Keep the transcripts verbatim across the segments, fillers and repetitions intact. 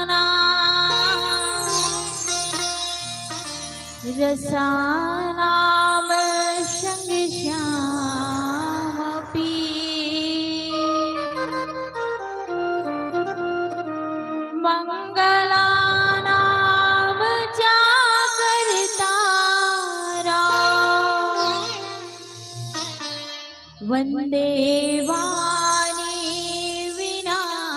वर्णानामर्थसिंहानां रसानां संग श्यामपि। मङ्गलानां च कर्तारौ वन्दे वाणी विनायकौ।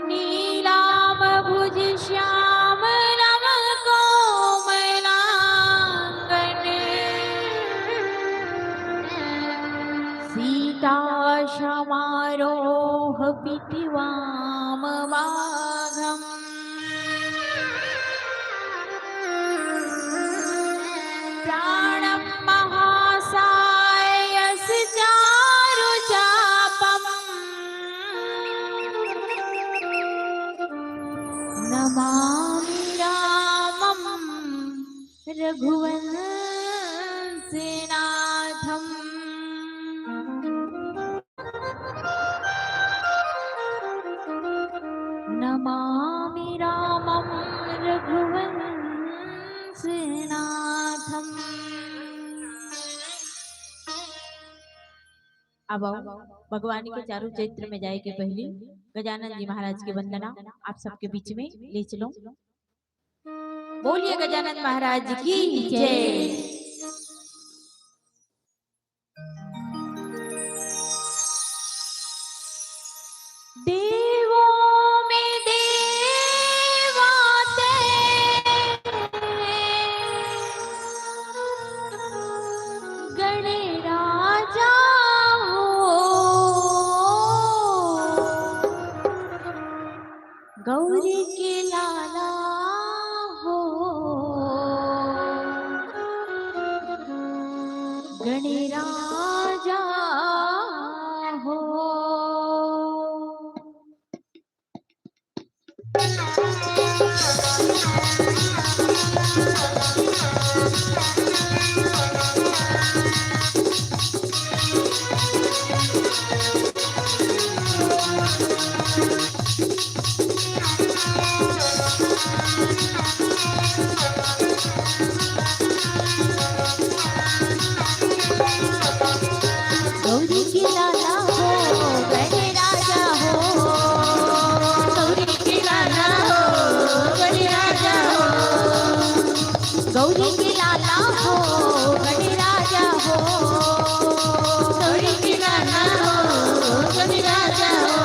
नीलाम्बुज श्यामलं कोमलाङ्गं सीता समारोह पीतवाम माघम्। प्राणं महासायस चारु चापम्। नमामि रामं रघुवंशनाथम्। नमामि रामं रघुवंशनाथम्। अब भगवान के चारों चरित्र में जाए के पहली गजानन जी महाराज की वंदना आप सबके बीच में ले चलो। बोलिए गजानन महाराज की जय। देवों में देवा ते गणराजा हो। गौरी के लाला हो, गणराजा हो। गौरी के लाला हो, गणराजा हो। गौरी के लाला हो, गणराजा हो।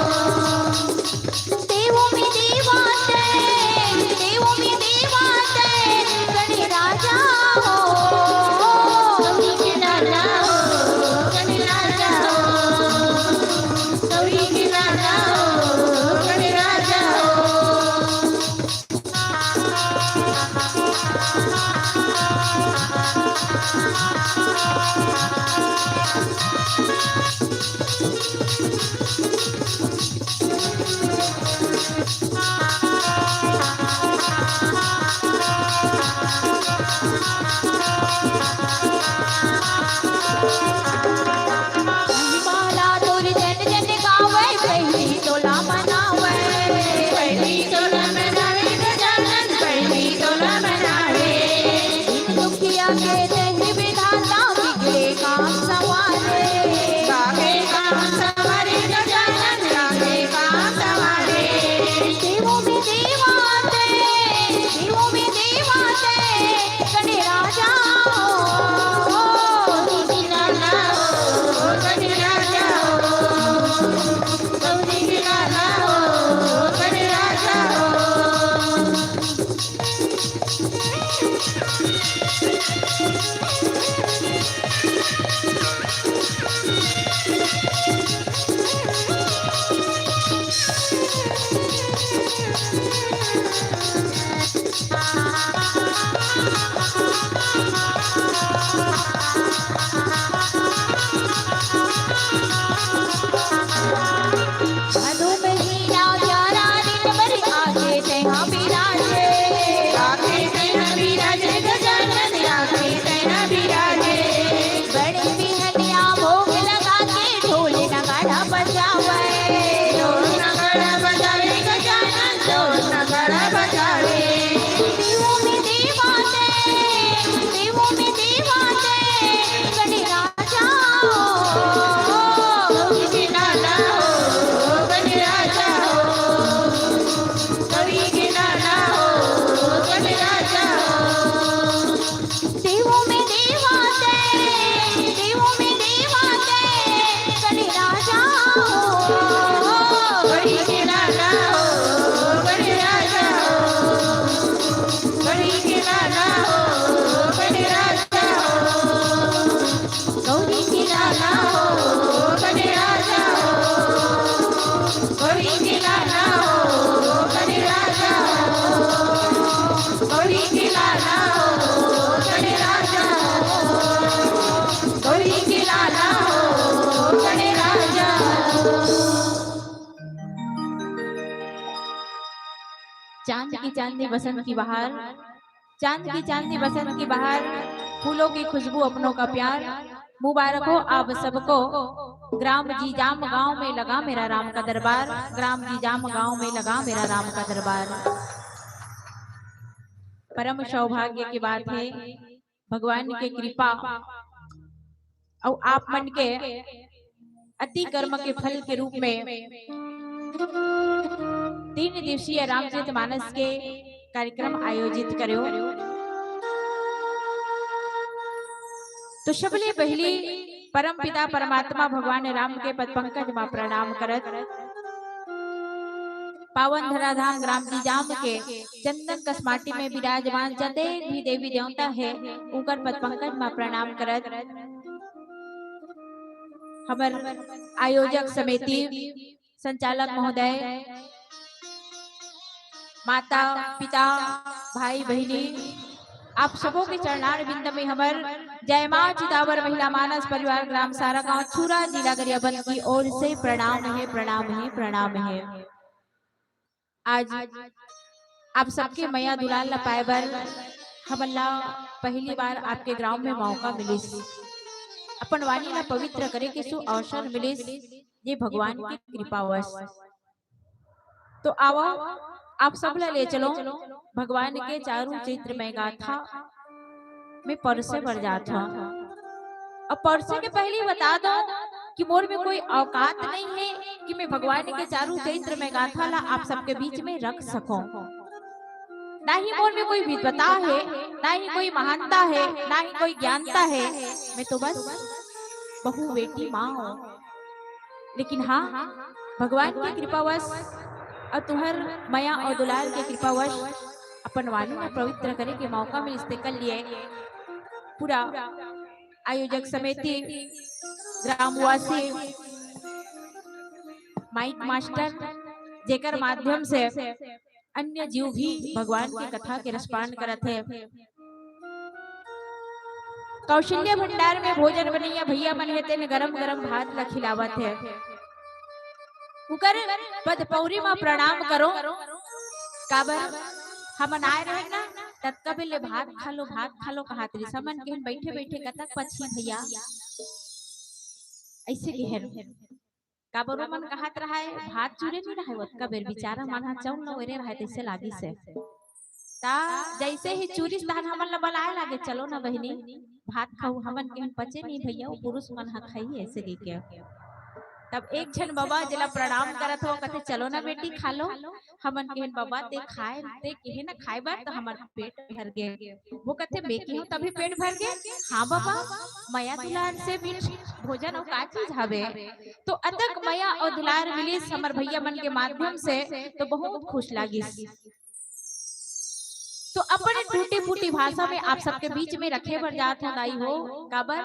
देवों में देवा तैं, देवों में देवा तैं, गणराजा हो। गौरी के लाला हो, गणराजा हो। गौरी के लाला हो, गणराजा हो। महिमा ला तोर जन जन गावै, पहिली तोला मनावै। पहिली तोला मनावै गजानन, पहिली तोला मनावै। दुखिया के तैं ही विधाता, बिगड़े काम संवारे। बिगड़े काम संवारे गजानन, बिगड़े काम संवारे। देवों में देवा तैं, देवों में देवा तैं, गणराजा हो। गौरी के लाला हो, गणराजा हो। गौरी के लाला हो, गणराजा हो। भादो महीना ग्यारह दिन बर आके तैं हा बिराजे। आके तैं हा बिराजे गजानन, आके तैं हा बिराजे। बड़े बिहनिया भोग लगा के ढोल नगाड़ा बजावै। ढोल नगाड़ा बजावै गजानन, ढोल नगाड़ा बजावै। देवों में देवा तैं, देवों में देवा तैं, गणराजा हो। गौरी के लाला हो, गणराजा हो। गौरी के लाला हो, गणराजा हो। देवों में देवा तैं, देवों में देवा तैं, गणराजा हो। गौरी के लाला हो, गणराजा हो। गौरी के लाला हो, गणराजा हो। गौरी के लाला हो, गणराजा हो। गौरी के लाला हो, गणराजा हो। गौरी के लाला हो, गणराजा हो। गौरी के लाला हो, गणराजा हो। चांद की चांदनी, बसंत की बहार, चांद की चांदनी, बसंत की बहार, फूलों की खुशबू, अपनों का प्यार। मुबारक हो आप सबको। ग्राम जीजाम गांव में लगा मेरा राम का दरबार, ग्राम जीजाम गांव में लगा मेरा राम का दरबार। परम सौभाग्य की बात है, भगवान के कृपा अउ आप मन के अति कर्म के फल के रूप में तीन दिवसीय रामचरित मानस के कार्यक्रम आयोजित करेव। तो सबले पहिली परम पिता परमात्मा भगवान राम के पद पंकज मा प्रणाम करत, पावन धराधाम ग्राम जीजाम के चंदन कस माटी में विराजमान जतेक भी देवी देवता हे, उनकर पद पंकज मा प्रणाम करत, हमर आयोजक समिति, संचालक महोदय, माता, पिता, भाई, बहिनी, आप सबो के चरणार बिंद में हमर जय माँ चितावर महिला मानस परिवार ग्राम सारा गांव छुरा जिला गरियाबंद की ओर से प्रणाम हे, प्रणाम हे, प्रणाम हे। आज आप सबके मया दुलार ला पाए बर हमन ला पहली बार आपके ग्राम में मौका मिलिस, अपन वाणी ला पवित्र करे के सु अवसर मिलिस, ये भगवान के कृपावश। तो आवो, आप सब ला ले चलो भगवान के चारू चरित्र में गाथा में परसे बर जात हव। अब परसे के पहली बता दो कि मोर में कोई औकात नहीं है कि मैं भगवान के चारू चरित्र में गाथा ला आप सबके बीच में रख सकूं। ना ही मोर में कोई विद्वता हे, ना ही कोई महानता हे, ना ही कोई ज्ञानता हे। मैं तो बस बहू बेटी माँ हूँ। लेकिन हाँ, भगवान के कृपावश अउ तुहर मया अउ दुलार के कृपावश अपन वाणी ला पवित्र करे के मौका मिलिस, तेकर लिए पूरा आयोजक समिति, ग्रामवासी, माइक मास्टर, जेकर माध्यम से अन्य जीव भी भगवान के कथा के रसपान करत हे। कौशल्या भंडार में भोजन बनइया भैया मन हे, तेन गरम गरम भात ला खिलावत हे। उकर पद पौरी म प्रणाम करो, काबर हमन आए रहे ना, ततका बेर ले भात खा लो, भात खा लो कहत रहिस। हमन केहन बइठे बइठे कतक पछी भैया, अइसे केहेन। काबर ओमन कहत रहय, भात चुरे नइ रहय, ओतका बेर बिचारा मन ह चौन ल ओरे रहय, तइसे लागिस हे। ता जइसे ही चुरिस, तहन हमन ल बलाए लागे, "चलो ना बहिनी, भात खाऊ।" हमन केहेन, "पचे नइ भैया, वो पुरुष मन ह खाही," अइसे कहिके। तब एक झन बबा जेला प्रणाम करत हो, कथे, "चलो ना बेटी, खा लो।" हमन केहेन, "बबा, ते खाए, ते केहे ना खाए बर, त हमर पेट भर गे।" वो कथे, "मैं केहेंव तभी पेट भर गे?" "हाँ बबा, मया दुलार से मीठ भोजन अउ का चीज हवे?" तो अतक मया अउ दुलार मिलिस हमर भैया मन के माध्यम से, तो बहुत खुश लागिस। तो अपन टूटी फूटी भाषा में आप सबके बीच में रखे बर जात हूँ दाई हो, काबर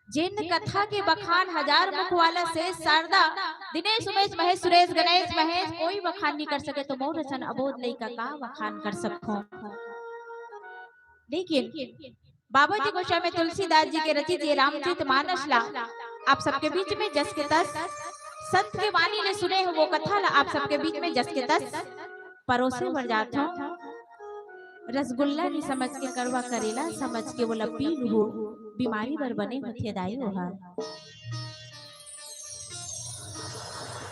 जेन कथा के बखान हजार मुख वाला से शारदा, दिनेश, उमेश, महेश, सुरेश, गणेश, महेश, कोई बखान नहीं कर सके, तो मोर असन अबोध लइका का बखान कर सकथों। लेकिन बाबा जी गोस्वामी तुलसीदास जी के रचित ये रामचरित मानस ला आप सबके बीच में जस के तस संत के वाणी ले सुने हो, वो कथा ला आप सबके बीच में जस के तस परोसे बर जात हो। रसगुल्ला नी समझ के, कड़वा करेला समझ के, वो ला पी लूहू, बीमारी बर बने होथे दाई ओहा।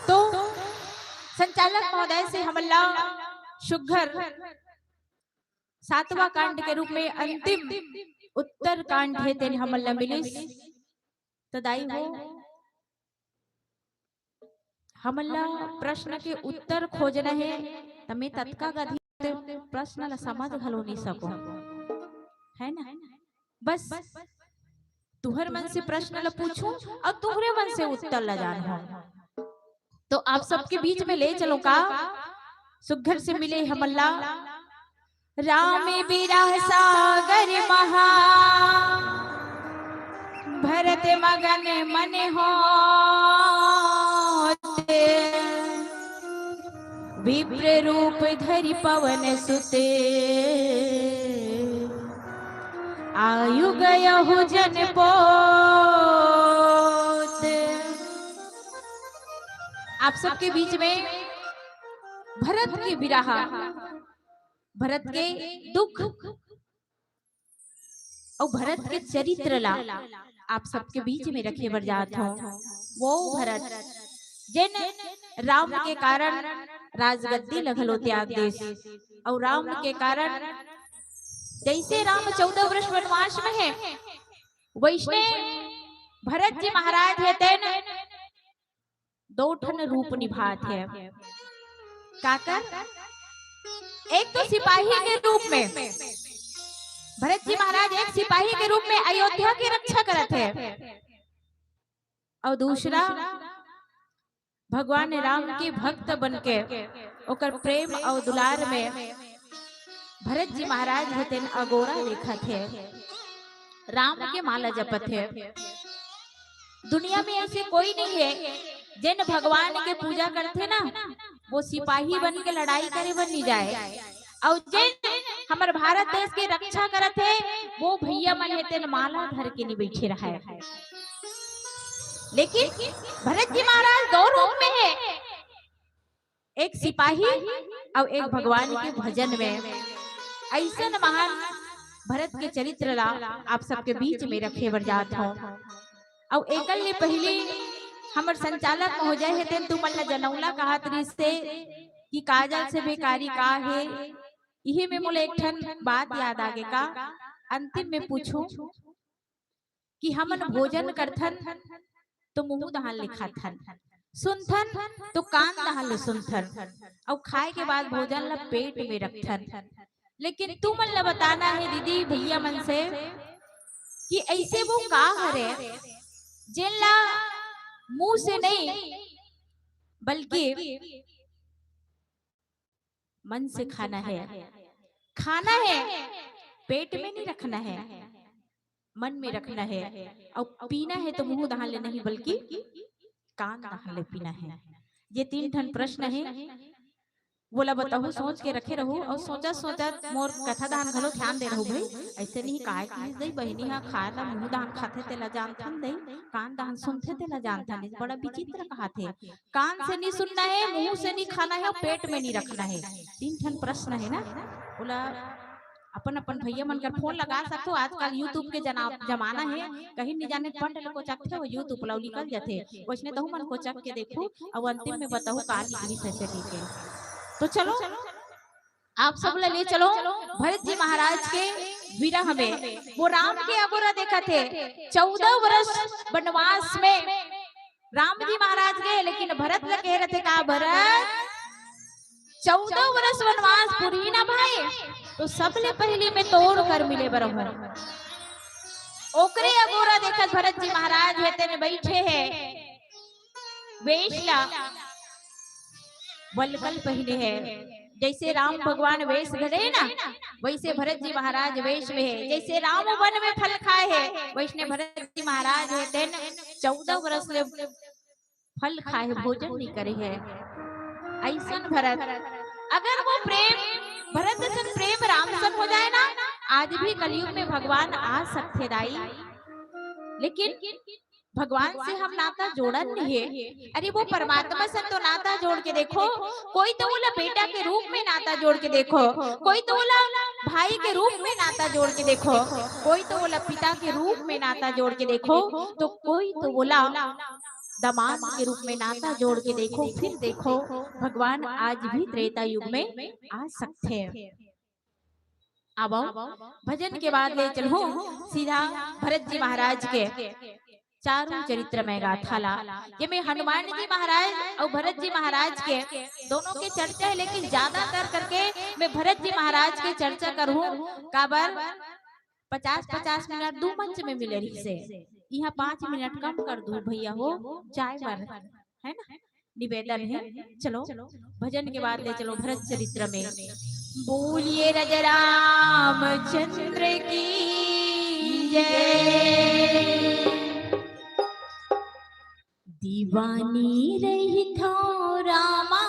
तो संचालक महोदय से हमन ला सुघर सातवां कांड के रूप में अंतिम उत्तर कांड हे, तेन हमन ला मिलिस। त दाई हो, हमन ला प्रश्न के उत्तर खोजना हे, त मैं ततका गधी प्रश्न ला समझ घलो नहीं सकूं, है ना? बस तुहर मन से प्रश्न ला पूछूं अउ तुहरे मन से उत्तर ला जानूं। तो आप सबके बीच में ले चलो का, सुघर से मिले हमन ला। राम बिरह सागर महा भरत मगन मन होत, विप्र रूप धरि पवन सुते, आयु गयहु जन पोत। आप सबके बीच में भरत के बिरहा, भरत के दुख अउ भरत के चरित्र ला आप सबके बीच में रखे बर जात हो। वो भरत जेन राम के कारण राजगद्दी ल घलो त्याग देस, अउ राम के कारण जइसे राम चौदह वर्ष वनवास में हे, वइसने भरत जी महाराज हे तेन दो ठन रूप निभात हे। काकर? एक तो सिपाही के रूप में, भरत जी महाराज एक सिपाही के रूप में अयोध्या के रक्षा करत हे, अउ दूसरा भगवान राम के भक्त बन के ओकर प्रेम अउ दुलार में भरत जी महाराज हे तेन अगोरा देखत हे, राम के माला जपत हे। दुनिया में ऐसे कोई नहीं है जेन भगवान के पूजा करथे ना, वो सिपाही बन के लड़ाई करे बर नहीं जाए, अउ जेन हमर भारत देश के रक्षा करत हे, वो भैया मन हे तेन माला धर के नहीं बैठे रहे। लेकिन भरत जी महाराज दो रूप में हे, एक सिपाही अउ एक भगवान के भजन में। अइसन महान भरत के चरित्र ला आप सबके बीच में रखे बर जात हो। अउ एकर ले पहिली हमर संचालक महोदय हे तेन तुमन ला जनौला कहत रिहिस हे कि काजल से बेकारी का हे। इही में मोला एक ठन बात याद आगे का, अंतिम में पूछूं कि हमन भोजन करथन तो मुंह डहान ले खाथन, सुनथन तो कान डहान ले सुनथन, अउ खाए के बाद भोजन ला पेट में रखथन। लेकिन तुमन ला बताना हे दीदी भैया मन से कि ऐसे वो का हरे, जेन ला मुंह से नहीं बल्कि मन से खाना हे। खाना हे, पेट में नहीं रखना हे, मन में रखना हे। अउ पीना हे तो मुंह डहान ले नहीं बल्कि कान डहान ले पीना हे। ये तीन ठन प्रश्न हे, वोला बताहू, सोच के रखे रहू। अउ सोचत सोचत मोर कथा डहान घलो ध्यान दे रहू भाई। ऐसे नहीं काय कि दई बहिनी हा खाए ला मुंह डहान खाथे तेला जानथन दई, कान डहान सुनथे तेला जानथन। बड़ा विचित्र कहाथे, कान से नहीं सुनना हे, मुंह से नहीं खाना हे, पेट में नहीं रखना हे। तीन ठन प्रश्न हे ना, ओला अपन अपन भैया मन कर फोन लगा सकथो। आजकल YouTube के जना-, जमाना हे, कहीं नहीं जाने पट ल कोचकथे, वो YouTube ला निकल जाथे। वैसने तहू मन कोचक के देखू, अउ अंतिम में बताहू का लिखिस हे चली के। तो चलो, आप सब ला ले चलो भरत जी महाराज के विरह में। वो राम के अगोरा देखत हे, चौदह वर्ष वनवास में राम जी महाराज गए, लेकिन भरत ला कहे रथे का, भरत, चौदह वर्ष वनवास पूरी ना भाई, तो सबले पहली में तोर कर मिले बर हूँ। ओकरे अगोरा देखत भरत जी महाराज हे, तेने बैठे हे, वेश ला वलकल पहिने हे। जैसे राम भगवान वेश धरे ना, वैसे भरत जी महाराज वेश में हे। जैसे राम वन में फल खाए हे, वैसने भरत जी महाराज हे, तेन चौदह वर्ष ले फल खाए हे, भोजन नहीं करे हे। ऐसन भरत, अगर वो प्रेम, भरत सन प्रेम राम सन हो जाए ना, आज भी कलयुग में भगवान आ सकथे दाई। लेकिन भगवान से हम नाता जोड़न नहीं हे। अरे, वो परमात्मा से तो नाता जोड़ के देखो, कोई तो ओला बेटा के रूप में नाता जोड़ के देखो, कोई तो ओला भाई के रूप में नाता जोड़ के देखो, कोई तो ओला पिता के रूप में नाता जोड़ के देखो, तो कोई तो ओला दमाद के रूप में नाता जोड़ के देखो। फिर देखो, भगवान आज भी त्रेता युग में आ सकथे। आवो, भजन के बाद ले चलहूं सीधा भरत जी महाराज के चारों चरित्रमय गाथा ला। ये में हनुमान जी महाराज अउ भरत जी महाराज के दोनों के चर्चा हे, लेकिन ज्यादातर करके में भरत जी महाराज के चर्चा करहूं। काबर पचास पचास मिनट दू मंच में मिले रहिसे, इहां पांच मिनट कम कर दू भैया हो, जाए बर, है ना? निवेदन हे। चलो, भजन के बाद ले चलो भरत चरित्र में। बोलिए राजा रामचंद्र की जय। दीवानी रहिथौं रामा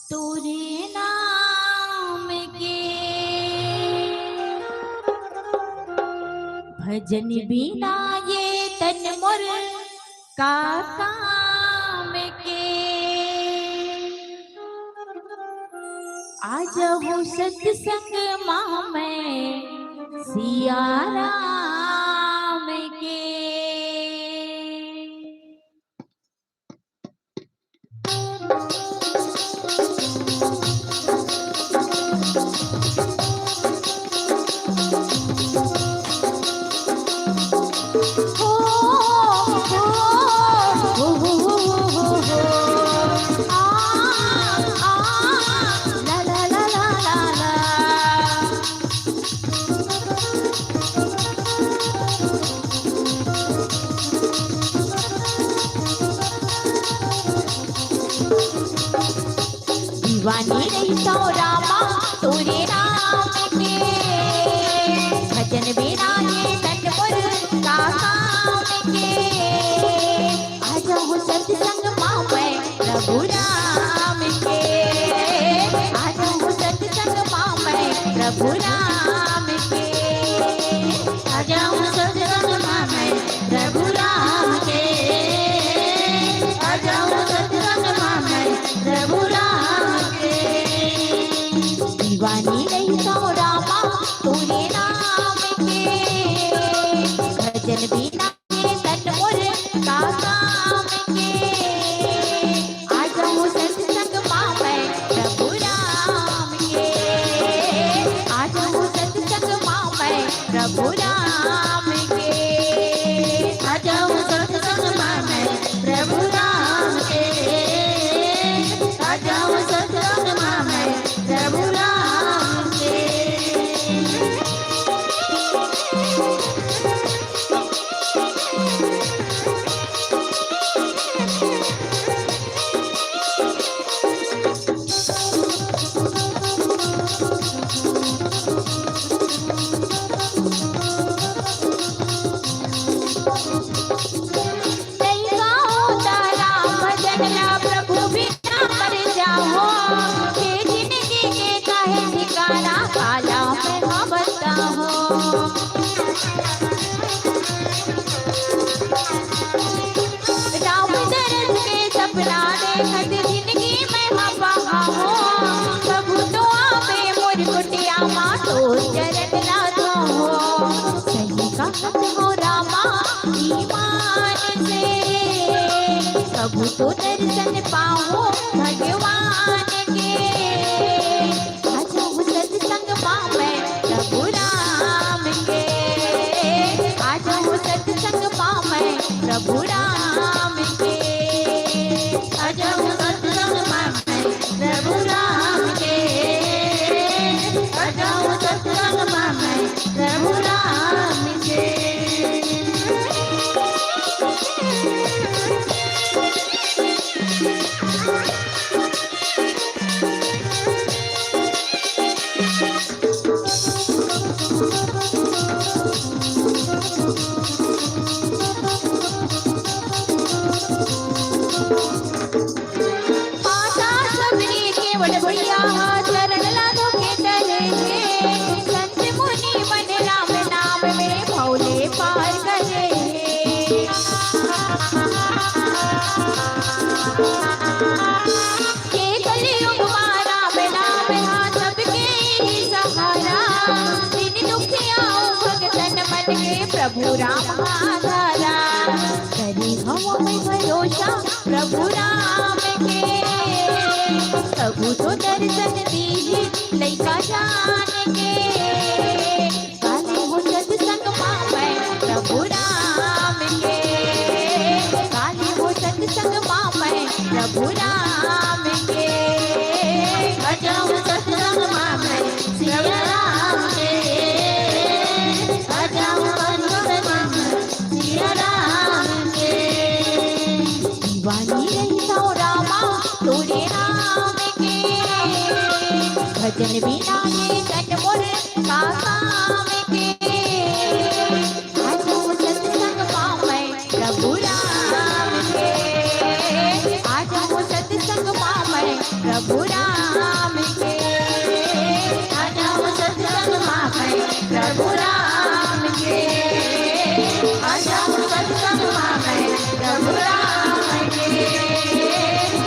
तोरे नाम के, भजन बिना ये तन मोर का काम के। आ जाहूं सत्संग मा मैं सिया राम के। दीवानी रहिथौं रामा तोरे नाम के, भजन बिना ये तन मोर का काम के। आ जाहूं सत्संग मा मैं प्रभु राम के, आ जाहूं सत्संग मा मैं प्रभु राम के। आ जाहूं सत्संग मा मैं प्रभु राम के, आ जाहूं सत्संग मा मैं प्रभु राम के। दीवानी रहिथौं रामा तोरे नाम के, भजन बिना ये तन मोर का काम के। आ जाहूं सत्संग मा मैं प्रभु राम के, आ जाहूं सत्संग मा मैं प्रभु राम के, आ जाहूं सत्संग मा मैं प्रभु राम के, आ जाहूं सत्संग मा मैं प्रभु राम के। तोर चरण ला धोहूं, सही कहत हो रामा ईमान से। कभू तो दर्शन पाहूं भगवान के। आ जाहूं सत्संग मा मैं प्रभु राम के। आ जाहूं सत्संग मा मैं प्रभु राम के। आ जाहूं सत्संग मा मैं प्रभु राम के। आ जाहूं सत्संग मा मैं प्रभु राम के। माता सबरी केवल भैया हा चरण ला धोके चले हे। संत मुनि मन राम नाम में भव ले पार करे हे। ये कलयुग मा राम नाम हा सबके ही सहारा। दीन दुखिया भगतन मन के प्रभु राम आधारा। करी हवं मैं भरोसा प्रभु राम के। कभू तो दर्शन दीही लइका जान के। आ जाहूं सत्संग मा मैं प्रभु राम के। आ जाहूं सत्संग मा मैं प्रभु राम के। आ जाहूं सत्संग मा मैं सिया राम के। आ जाहूं सत्संग मा मैं सिया राम के। दीवानी रहिथंव रामा तोरे नाम के। भजन बिना ये तन मोर का काम के। आ जाहूं सत्संग मा मैं प्रभु राम के। आ जाहूं सत्संग मा मैं प्रभु राम के। आ जाहूं सत्संग मा मैं प्रभु राम के। आ जाहूं सत्संग मा मैं प्रभु राम के।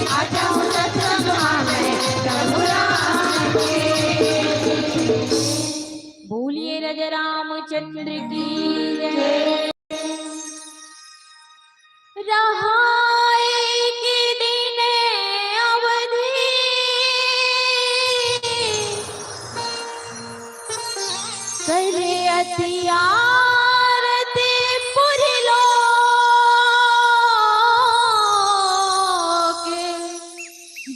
आ जाहूं सत्संग मा मैं प्रभु राम के। बोलिए राजा रामचंद्र की जय। रहाय के दिन अवधि करे अति आरती पुर लोक।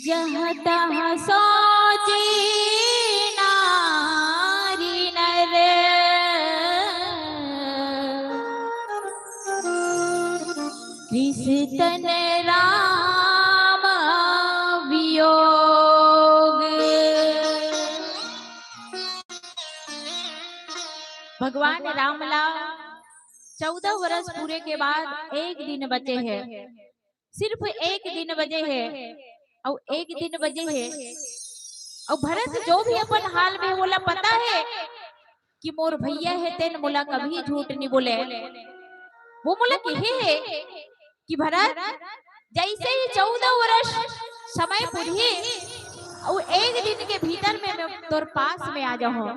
जहाँ तहाँ सोची नारी नर, कृष तन राम वियोग। भगवान राम ला चौदह वर्ष पूरे के बाद एक दिन बचे हे। सिर्फ एक दिन बचे हे, अउ एक दिन बचे हे, अउ भरत जो भी अपन हाल में, वोला पता हे कि मोर भैया हे, तेन मोला कभी झूठ नहीं बोले। वो मोला कहे हे कि भरत, जैसे ही चौदह वर्ष समय पूरी, अउ एक दिन के भीतर में मैं तोर पास में आ जाहूं।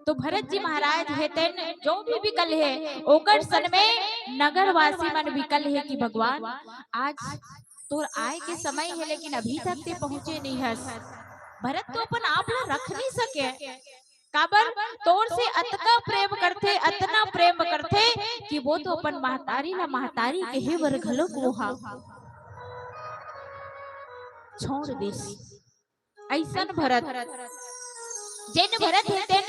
तो भरत जी महाराज हे तेन जो भी विकल हे, ओकर सन में नगरवासी मन विकल हे कि भगवान, आज तोर आय के समय हे, लेकिन अभी तक ते पहुंचे नहीं हस। भरत तो अपन आप ला रख नहीं सके, काबर तोर से अतका प्रेम करथे, अतना प्रेम करथे कि वो तो अपन महतारी ला महतारी कहे बर घलो कोहा छोड़ देस। अइसन भरत, जेन भरत हे तेन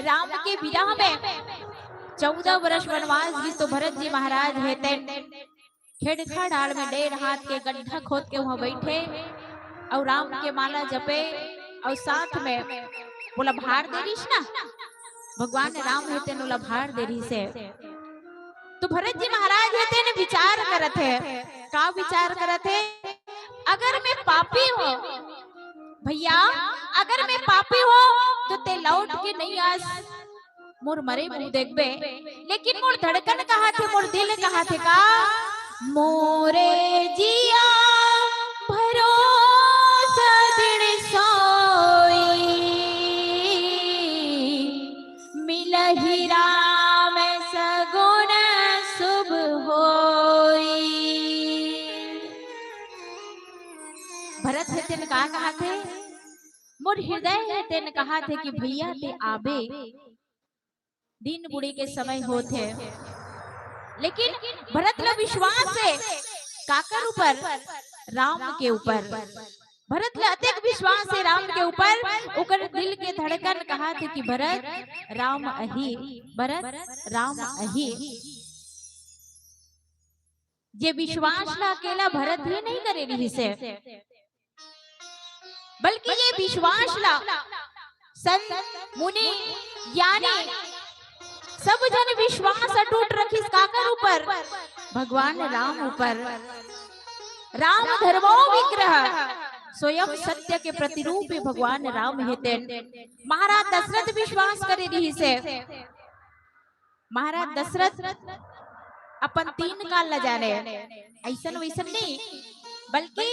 राम के विरह में चौदह वर्ष वनवास गिस, तो भरत जी महाराज हे तेन खेड़खा डाल में डेढ़ हाथ के गड्ढा खोद के वहां बैठे अउ राम के माला जपे अउ साथ में बोला भार दे रिस ना, भगवान राम हे तेन ओला भार दे रिस हे। तो भरत जी महाराज हे तेन विचार करत हे, का विचार करत हे? अगर मैं पापी हों भैया, अगर मैं पापी हों तो ते लौट के नहीं आस मोर मरे मुंह देखबे, लेकिन मोर धड़कन कहाथे, मोर दिल कहाथे का, मोरे जिया भरोसा दिण सोई। तेन का कहाथे? मोर हृदय हे तेन कहाथे कि भैया ते आबे, दिन बुड़े के समय होत हे। लेकिन भरत ला विश्वास हे, काकर ऊपर? राम के ऊपर। भरत ला अतेक विश्वास हे राम के ऊपर, ओकर दिल के धड़कन कहाथे कि भरत, राम अही, भरत, राम अही। जे विश्वास ला अकेला भरत ही नहीं करे रिहिस हे, बल्कि ये विश्वास ला संत, मुनि, ज्ञानी सब झन विश्वास अटूट रखिस। काकर ऊपर? भगवान राम ऊपर। राम धर्मो विग्रह, स्वयं सत्य के प्रतिरूप भगवान राम हे तेन। महाराज दशरथ विश्वास करे रिहिस हे। महाराज दशरथ अपन तीन काल ला जाने, अइसन वइसन नहीं, बल्कि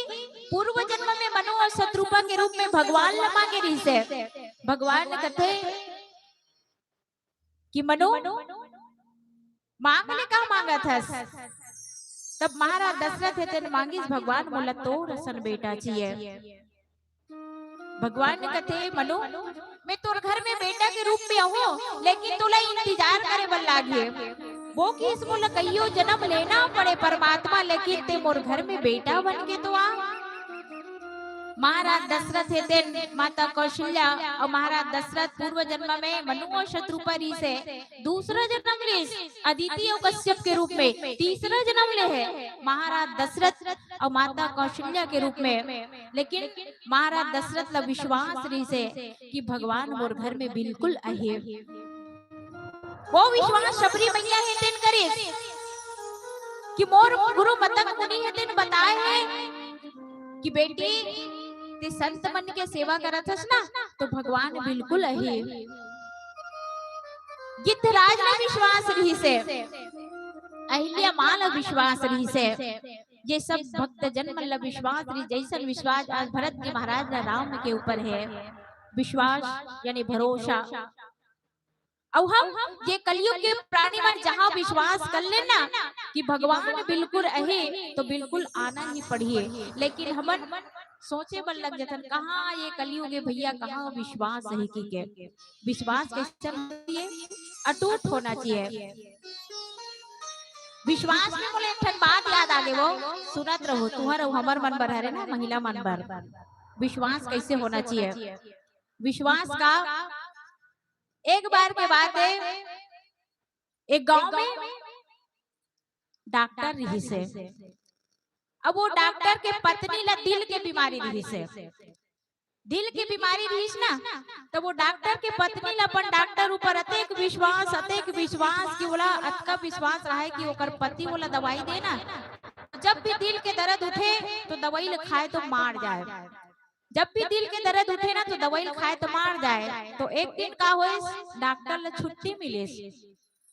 पूर्व जन्म में मनु अउ शतरूपा के रूप में भगवान ला मांगे रिहिस हे। भगवान कथे कि मनु, मांग ले, का मांगत हस? तब महाराज दशरथ हे तेन मांगिस, भगवान मोला तोर असन बेटा चाहिए। भगवान कथे, मनु, मैं तोर घर में बेटा के रूप में आहूं, लेकिन तोला इंतजार करे बर लागही। वो किहिस, मोला कइयो जन्म लेना पड़े परमात्मा, लेकिन ते मोर घर में बेटा बन के तो आ। महाराज दशरथ हे तेन माता कौशल्या अउ महाराज दशरथ पूर्व जन्म में मनु अउ शतरूपा रिहिस हे, दूसरा जन्म लिस अदिति अउ कश्यप के रूप में, तीसरा जन्म ले हे महाराज दशरथ अउ माता कौशल्या के रूप में। लेकिन महाराज दशरथ ला विश्वास रिहिस हे कि भगवान मोर घर में बिल्कुल अहे। वो विश्वास शबरी मैया हे तेन करिस कि मोर गुरु मतंग मुनि हे तेन बताए हे कि बेटी, ते संत मन के सेवा करत हस ना, तो भगवान बिल्कुल अहे। गिद्धराज ला विश्वास रिहिस हे, अहिल्या माँ ला विश्वास रिहिस हे, ये सब भक्त जन मन ला विश्वास रिहिस, जइसन विश्वास आज भरत जी महाराज ला राम के ऊपर हे। विश्वास यानी भरोसा। अउ हम ये कलयुग के प्राणी मन जहाँ विश्वास कर लेन ना कि भगवान बिल्कुल अहे, तो बिल्कुल आना ही पड़ही। लेकिन हमन सोचे बर लग जथन, कहाँ ये कलयुग हे भैया, कहाँ विश्वास अहे कि के। विश्वास कइसन होना चाहिए? अटूट होना चाहिए। विश्वास में मोला एक ठन बात याद आ गे, वो सुनत रहो, तुहर अउ हमर मन बर हरे ना, महिला मन बर। विश्वास कइसे होना चाहिए? विश्वास का एक बार के बात हे, एक गांव में डॉक्टर रिहिस हे। अब वो डॉक्टर के पत्नी ला दिल के बीमारी रिहिस हे। दिल के बीमारी रिहिस ना, तब वो डॉक्टर के पत्नी ला अपन डॉक्टर ऊपर अतेक विश्वास, अतेक विश्वास कि ओला अतका विश्वास रहे कि ओकर पति ओला दवाई दे ना, जब भी दिल के दर्द उठे तो दवाई ल खाए तो मार जाए। जब भी दिल के दर्द उठे ना तो दवाई ल खाए तो मार जाए। तो एक दिन का होइस, डॉक्टर ल छुट्टी मिलिस।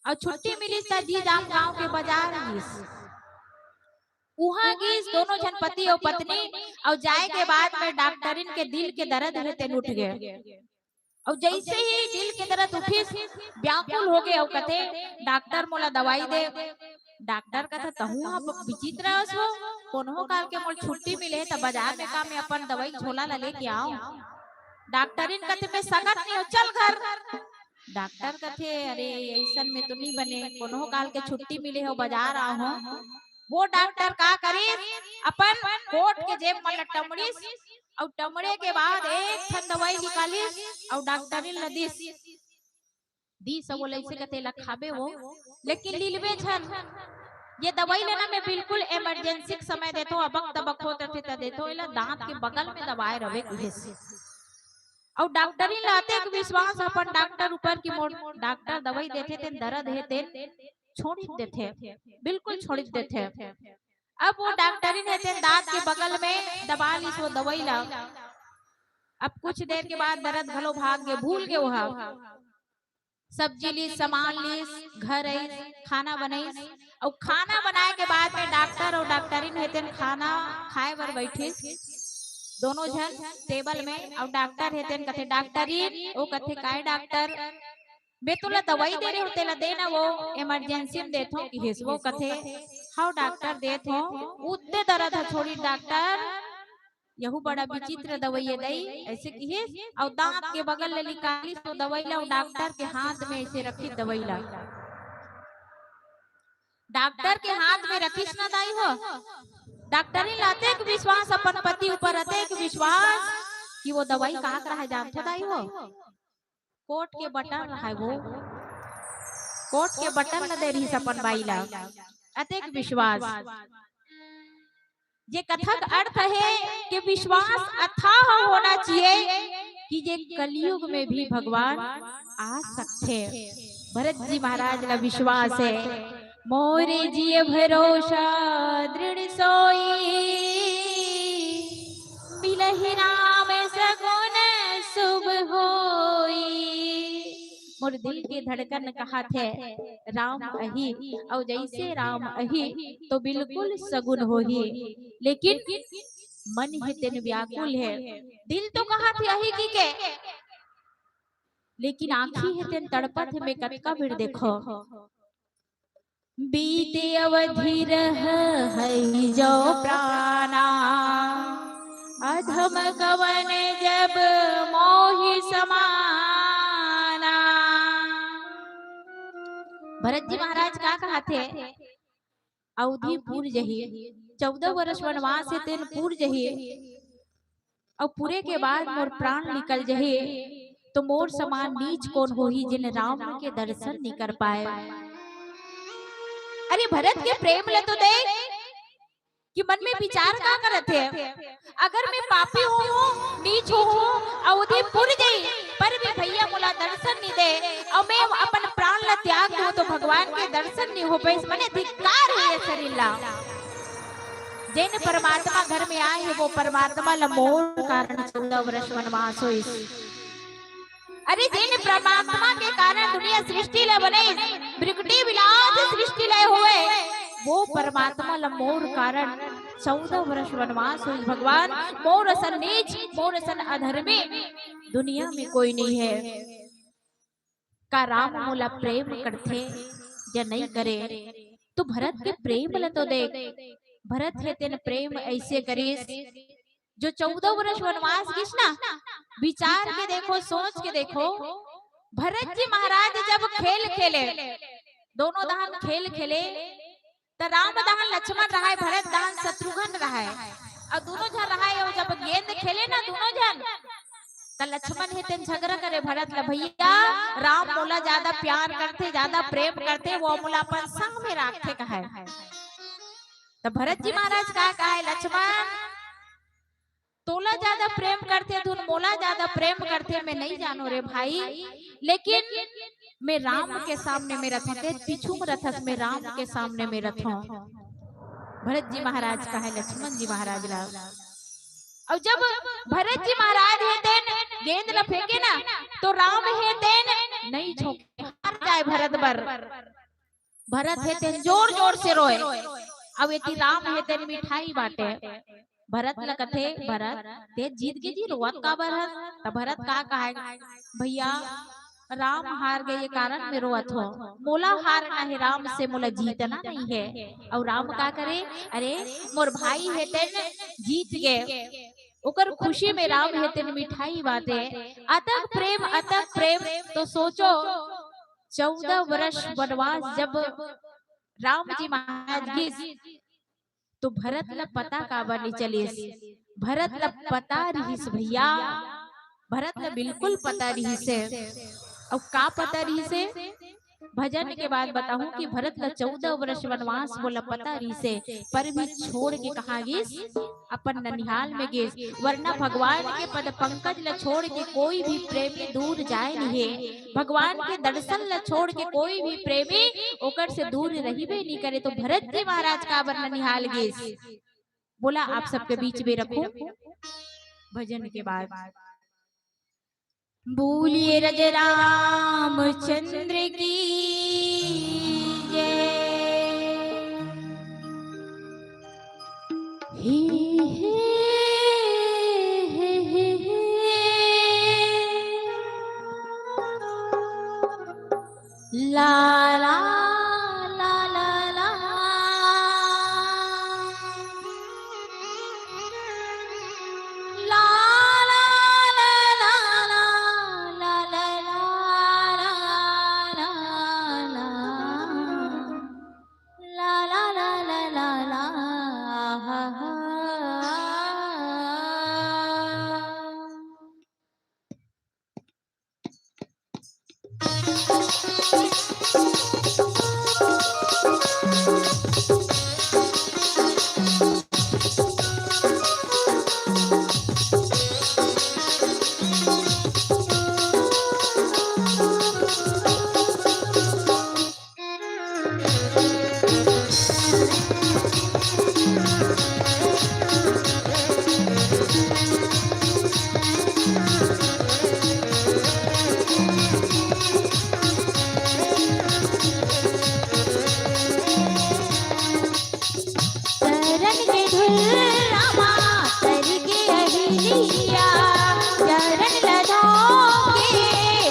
अउ छुट्टी मिलिस त जी जाम गांव के बाजार गिस। उहाँ गिस दोनों झन पति अउ पत्नी, अउ जाए के बाद में डॉक्टरिन के दिल के दर्द हे तेन उठ गे। अउ जइसे ही दिल के दर्द उठिस, व्याकुल हो गे अउ कथे, "डॉक्टर मोला दवाई दे।" डॉक्टर कथे, "तहूँ ह विचित्र अस वो, कोनो काल के मोर छुट्टी मिले हे त बाजार में का मैं अपन दवाई झोला ला लेके आऊं?" डॉक्टरिन कथे, "मैं सकत नहीं हो, चल घर।" डॉक्टर कथे, "अरे, अइसन में तो नहीं बने, कोनो काल के छुट्टी मिले हो, बाजार आए हो।" वो डॉक्टर का करिस, अपन कोट के जेब म ल टमड़िस अउ टमड़े के बाद एक ठन दवाई निकालिस अउ डॉक्टरिन ल दिस। दिस अउ बोले, "अइसे कथे ला खाबे वो, लेकिन लीलबे झन। ये दवाई ल ना मैं बिल्कुल इमरजेंसी के समय देथों, अबक तबक होत रथे त देथों, एला दांत के बगल में दबाए रहे," कहिस। अउ डॉक्टरिन ला अतेक विश्वास अपन डॉक्टर ऊपर कि मोर डॉक्टर दवाई देथे तेन दर्द हे तेन छोड़ित देथे, बिल्कुल छोड़ित देथे। अब वो डॉक्टरिन हे तेन दांत के बगल में दबा लिस वो दवाई ला। अब कुछ देर के बाद दर्द घलो भाग गे, भूल गे वो ह। सब्जी लिस, सामान लिस, घर आइस, खाना बनाइस, अउ खाना बनाए के बाद में डॉक्टर अउ डॉक्टरिन हे तेन खाना खाए बर बैठिस, दोनों झन टेबल में। अउ डॉक्टर हे तेन कथे, "डॉक्टरिन," वो कथे, "काय डॉक्टर?" "मैं तोला दवाई दे रहे हो, तेला दे ना, वो इमरजेंसी में देथों," किहिस। वो कथे, "हव डॉक्टर, देथों।" "उतने दर्द ह छोड़ी डॉक्टर, यहू बड़ा विचित्र दवाई हे दाई, ऐसे किहिस, अउ दांत के बगल ले निकालिस तो दवाई ला, अउ डॉक्टर के हाथ में ऐसे रखिस दवाई ला। डॉक्टर के हाथ में रखिस ना दाई हो, डॉक्टरिन ला अतेक विश्वास, अपन पति ऊपर अतेक विश्वास कि वो दवाई का करा हे जानथो दाई हो? कोट के बटन रहाय वो, कोट के बटन ल दे रहिस अपन बाई ला, अतेक विश्वास। जे कथा के अर्थ हे कि विश्वास अथाह होना चाहिए कि जे कलयुग में भी भगवान आ सकथे। भरत जी महाराज ला विश्वास हे, मोरे जिय भरोसा दृढ़ सोई, मिलहि राम सगुन शुभ होई। मोर दिल के धड़कन कहत हे राम अही, अउ जैसे राम अही तो बिल्कुल सगुन होही। लेकिन मन हे तेन व्याकुल हे, दिल तो कहत हे अही कहिके, लेकिन आँखी हे तेन तड़पत हे, मैं कतका बेर देखो। बीते अवधि रह हई जो प्राणा, अधम कवन जब मोहि समाना। भरत जी महाराज का कहत हे, अवधि पूर जही, चौदह वर्ष वनवास हे तेन पूर जही, अउ पूरे के बाद मोर प्राण निकल जही, तो मोर समान नीच कोन होही जिन राम के दर्शन नइ कर पाए। अरे भरत के प्रेम ल तो देख कि मन में विचार का करत हे, अगर मैं पापी होहूँ, नीच होहूँ, अवधि पूर जही, पर भी भैया मोला दर्शन नइ दे, अउ मैं अपन प्राण ल त्याग दूँ तो भगवान के दर्शन नइ हो पाइस, मने धिक्कार हे ये शरीर ला। जेन परमात्मा घर में आए हे वो परमात्मा ल मोर कारण चौदह वर्ष वनवास होइस। अरे जेन परमात्मा के कारण दुनिया सृष्टि ल बने, बिरगटी बिलास सृष्टि ल होए, वो परमात्मा ल मोर कारण चौदह वर्ष वनवास होइस। भगवान मोर असन नीच, मोर असन अधर्मी दुनिया में कोई नइ हे। का राम मोला प्रेम करथे या नइ करे? तो भरत के प्रेम ल तो देख, भरत हे तेन प्रेम ऐसे करिस, जो चौदह वर्ष वनवास गिस ना, विचार के देखो, सोच के देखो, भरत जी महाराज जब खेल खेले, दोनों दहान खेल खेले, त राम दहान लक्ष्मण रहाय, भरत दहान शत्रुघ्न रहाय, अउ दोनों झन रहाय, अउ जब गेंद खेले ना दोनों झन, त लक्ष्मण हे तेन झगरा करे भरत ल, भैया राम मोला ज्यादा प्यार करथे, ज्यादा प्रेम करथे, वो मोला अपन संग में राखथे कहाय। त भरत जी महाराज का कहाय, लक्ष्मण तोला ज्यादा प्रेम करथे धुन मोला ज्यादा प्रेम करथे, मैं नइ जानों रे भाई, लेकिन मैं राम के सामने में रथों, तें पीछू में रथस, मैं राम के सामने में रथों। भरत जी महाराज कहाय लक्ष्मण जी महाराज ला। अउ जब भरत जी महाराज हे तेन गेंद ल फेंके ना, तो राम हे तेन नइ छोके, हार जाय भरत बर। भरत हे तेन जोर जोर से रोए, अउ एती राम हे तेन मिठाई बांटे। भरत ल कथे, भरत, तें जीत गे जी, रोवत काबर हस? त भरत का कहाय, भैया राम हार गे ये कारण मैं रोवत हों, मोला हारना हे राम से, मोला जीतना नइ हे। अउ राम का करे, अरे मोर भाई हे तेन जीत गे, ओकर खुशी में राम हे तेन मिठाई बांटे। अतक प्रेम, अतक प्रेम। तो सोचो, चौदह वर्ष वनवास जब राम जी महाराज गिस, तो भरत ल पता काबर नइ चलिस? भरत ल पता रिहिस भैया, भरत ल बिल्कुल पता रिहिस हे। अउ का पता रिहिस हे? भजन के बाद बताहूं कि भरत ल चौदह वर्ष वनवास मोला पता रिहिस हे, पर भी छोड़ के कहां गिस? अपन ननिहाल में गिस। वरना भगवान के पद पंकज ल छोड़ के कोई भी प्रेमी दूर जाय नइ हे। भगवान के दर्शन ल छोड़ के कोई भी प्रेमी ओकर से दूर रहिबे नइ करे। तो भरत जी महाराज काबर ननिहाल गिस? बोला, आप सबके बीच में रखूं भजन के बाद। बोलिए राजा रामचंद्र की जय। हे, हे, हे, हे, हे। ला, ला, ला, ला, ला। चरण के धुला मा करके अहिलिया, चरण लधो के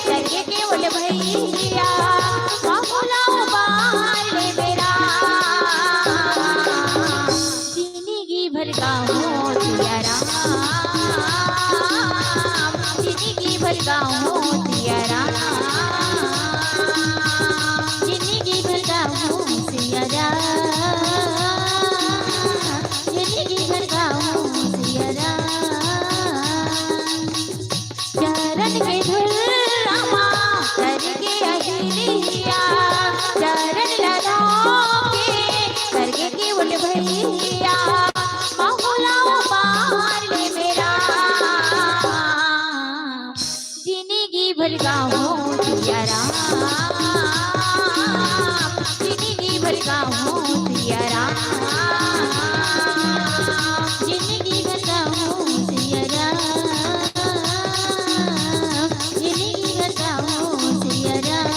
करके केवल भैया, बहुला बार ले बेरा। जिंदगी भर गाऊं सिया राम, जिंदगी भर गाऊं सिया राम, जिंदगी भर गाऊं सिया राम, जिंदगी भर गाऊं सिया राम। चरण के धुला मा करके अहिलिया, चरण लधो के करके केवल भैया, बहुला बार ले बेरा। जिंदगी भर गाऊं सिया राम, जिंदगी भर गाऊं सिया राम, जिंदगी भर गाऊं सिया राम, जिंदगी भर गाऊं सिया राम।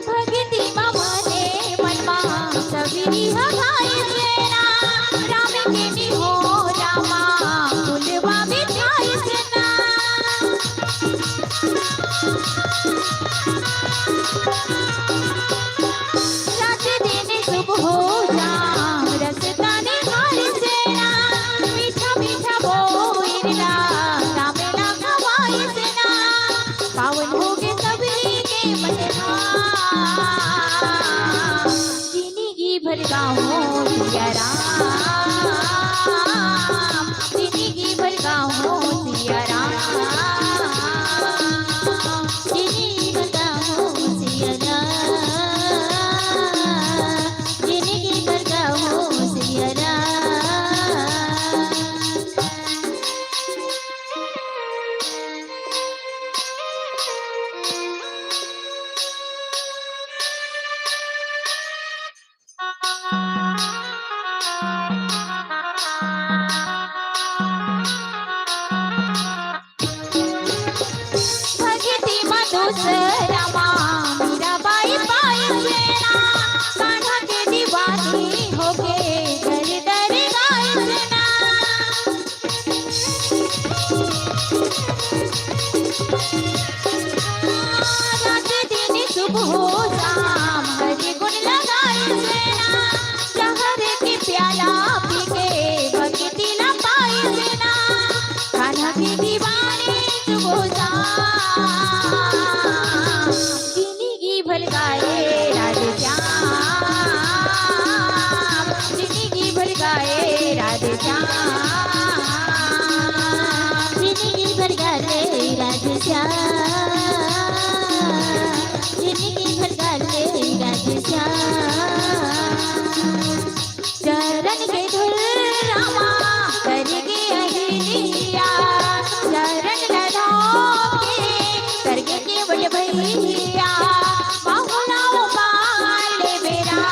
भक्ति मा मने मन मा सबरी हगाइस ना, राम के निहोरा मा फुलवा बिछाइस ना। रात दिन शुभ हो जाम, रसता निहारिस ना, मीठा मीठा बोइर ला, राम ला खवाइस ना। पावन होगे सबरी के मनवा, जिंदगी भर गाऊं सिया राम, जिंदगी भर गाऊं सिया राम, जिंदगी भर गाऊं सिया राम, जिंदगी भर गाऊं सिया राम। भक्ति मा दूसरा मा मीराबाई पाइस ना, कान्हा के दीवानी होके दर दर गाइस ना। रात दिन शुभ हो जाम, हरि गुण लगाइस ना, जहर के प्याला पी के भक्ति ला पाइस ना, कान्हा के दीवानी शुभ हो जाम। जिंदगी भर गाए राधे श्याम, जिंदगी भर गाए राधे श्याम, जिंदगी भर गाए राधे श्याम, जिंदगी भर गाए राधे श्याम। चरण के धुला मा करके अहिलिया, चरण लधो के करके केवल भैया, बहुला बार ले बेरा।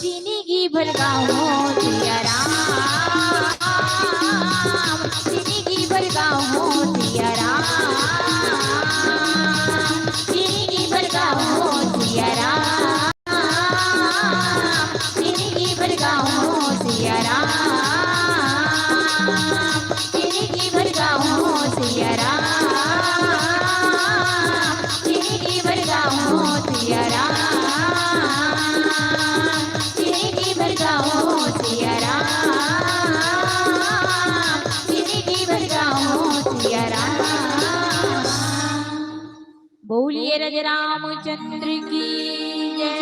जिंदगी भर गाऊं रामचंद्र की जय।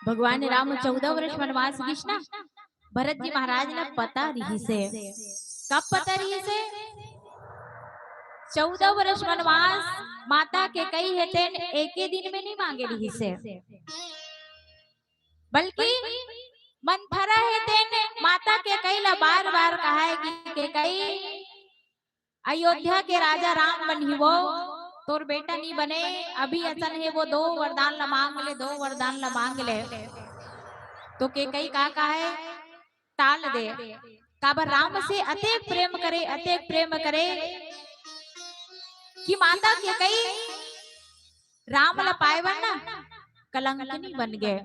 भगवान राम चौदह वर्ष वनवास गिस ना, भरत जी महाराज ला पता रिहिसे। कब पता रिहिसे? चौदह वर्ष वनवास माता केकई हे तेन एके दिन में नहीं मांगे रिहिसे, बल्कि मंथरा हे तेन माता केकई ला बार बार कहाए कि केकई, अयोध्या के राजा राम बनही वो, तोर बेटा नी बने, अभी असन हे वो, दो वरदान ला मांग ले, दो वरदान ला मांग ले। तो केकई का कहे, टाल दे। काबर राम से अतेक प्रेम करे, अतेक प्रेम करे कि माता केकई राम ला पाए बर ना कलंकनी बन गए।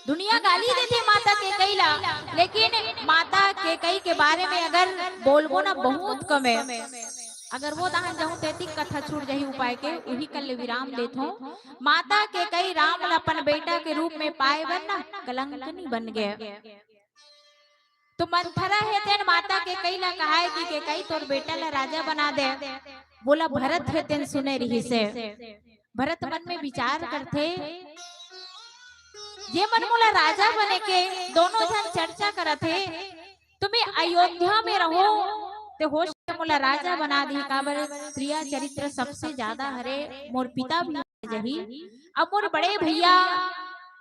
दुनिया गाली देथे माता केकई ला, लेकिन माता केकई के बारे में अगर बोलबो ना, बहुत कम है। अगर वो दहन जाहूं तेतिक कथा छूट जाही उपाय के, उही कल ले विराम देथों। माता केकई राम ला अपन बेटा के रूप में पाए बर ना कलंकनी बन गए। तो मंथरा हे तेन माता केकई ला कहाए कि केकई तोर बेटा ला राजा बना दे, बोला भरत हे तेन सुने रिहिसे। भरत मन में विचार करथे, ये मन मोला राजा बने के दोनों झन चर्चा करत हे, तुम्हें अयोध्या में रहो ते हो सकथे मोला राजा बना दी, काबर प्रिया चरित्र सबसे ज्यादा हरे, मोर पिता भी आ जाही, अब मोर बड़े भैया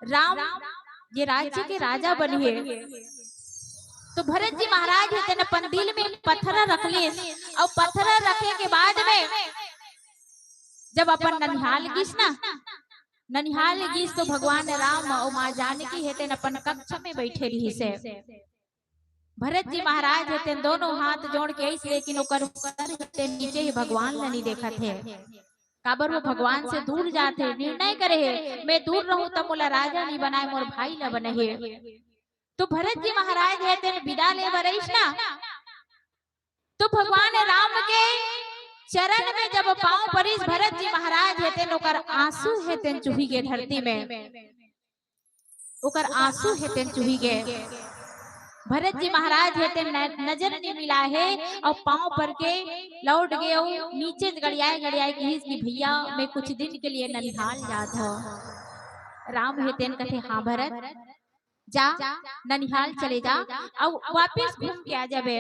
राम ये राज्य के राजा बनिहे। तो भरत जी महाराज हे तेन अपन दिल में पथरा रख लिस, अउ पथरा रखे के बाद में जब अपन ननिहाल गिस ना, ननिहाल गिस तो भगवान राम अउ माँ जानकी हे तेन अपन कक्ष में बैठे रिहिसे। भरत जी महाराज हे तेन दोनों हाथ जोड़ के अइस, लेकिन ओकर सर हे तेन नीचे हे, भगवान ला नी देखत हे। काबर वो भगवान से दूर जात हे, निर्णय करे हे, मैं दूर रहूं त मोला राजा नी बनाए, मोर भाई ला बनाही। तो भरत जी महाराज हे तेन विदा ले बर अइस ना, तो भगवान राम के चरण में जब पांव परिस भरत जी महाराज हे तेन, ओकर आंसू हे तेन चुही गे धरती में, ओकर आंसू हे तेन चुही गे। भरत जी महाराज हे तेन न-, नजर नी मिलाए हे अउ पांव पर के लौट गे अउ नीचे गड़ियाए गड़ियाए किहिस कि भैया, मैं कुछ दिन के लिए ननिहाल जात हंव। राम हे तेन कथे, हाँ भरत, जा, ननिहाल चले जा, अउ वापिस घूम के आ जाबे।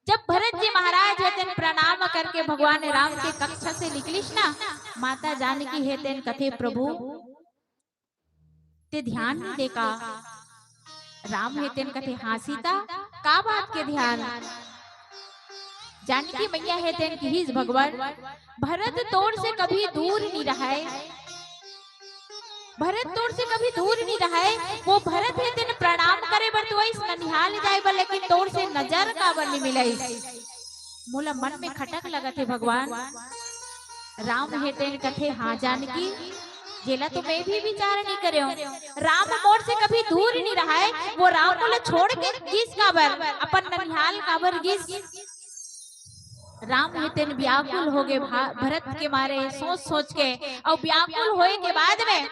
जब भरत जी महाराज हे तेन प्रणाम करके भगवान राम के कक्ष से निकलिस ना, माता जानकी हे तेन कथे, प्रभु, ते ध्यान नी दे का? राम हे तेन कथे, हाँ सीता, का बात के ध्यान? जानकी मैया हे तेन किहिस, भगवान, भरत तोर से कभी दूर नी रहय, भरत तोर से कभी दूर नी रहय। वो भरत हे तेन प्रणाम करे बर तो अइस ननिहाल जाए बर, लेकिन तोर से नजर काबर नी मिलाइस? मोला मन में खटक लगत हे भगवान। राम हे तेन कथे, हाँ जानकी, जेला तो मैं भी विचार नी करेंव। राम मोर से कभी दूर नी रहय, वो राम मोला छोड़ के गिस काबर, अपन ननिहाल काबर गिस? राम हे तेन व्याकुल हो गे भा-, भरत के मारे सोच सोच के, अउ व्याकुल होए के बाद में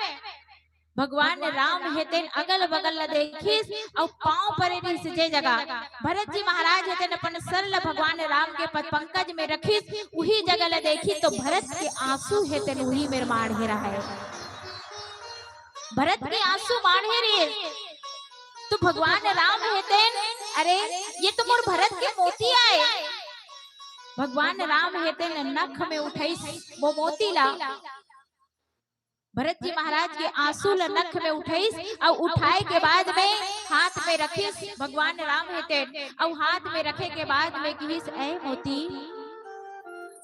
भगवान राम हे तेन अगल बगल ला देखिस अउ पांव परे रिहिस जे जगह। भरत जी महाराज हे तेन अपन सर ला भगवान राम के पद पंकज में रखिस, उही जगह ला देखिस तो भरत के आंसू हे तेन उही मेर माढ़े रहय। भरत के आंसू माढ़े रिहिस तो भगवान राम हे तेन, अरे ये तो मोर भरत के मोती आय। भगवान राम हे तेन नख में उठाइस वो मोती ला। भरत जी महाराज के आंसू ल नख में उठाइस अउ उठाए के बाद में हाथ में रखिस भगवान राम हे तेन, अउ हाथ में रखे के बाद में किहिस, ऐ मोती,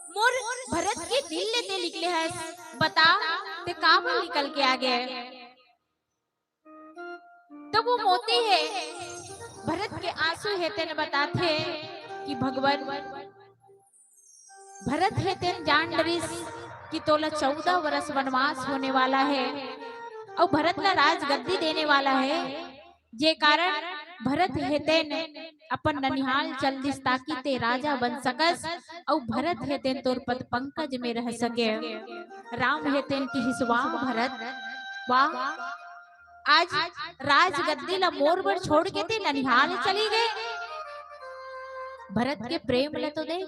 मोर भरत के दिल ले ते निकले हस, बता ते काबर निकल के आ गे? तो वो मोती हे, भरत के आंसू हे तेन बताथे कि भगवान भरत हे तेन जान डरिस कि तोला चौदह वर्ष वनवास होने वाला हे अउ भरत ला राजगद्दी देने वाला हे, जे कारण भरत हे तेन अपन ननिहाल चल दिस ताकि ते राजा बन सकस अउ भरत हे तेन तोर पद पंकज में रह सके। राम हे तेन किहिस, वाह भरत, वाह। आज राजगद्दी ला मोर बर छोड़ के ते ननिहाल चली गए। भरत के प्रेम ला तो देख,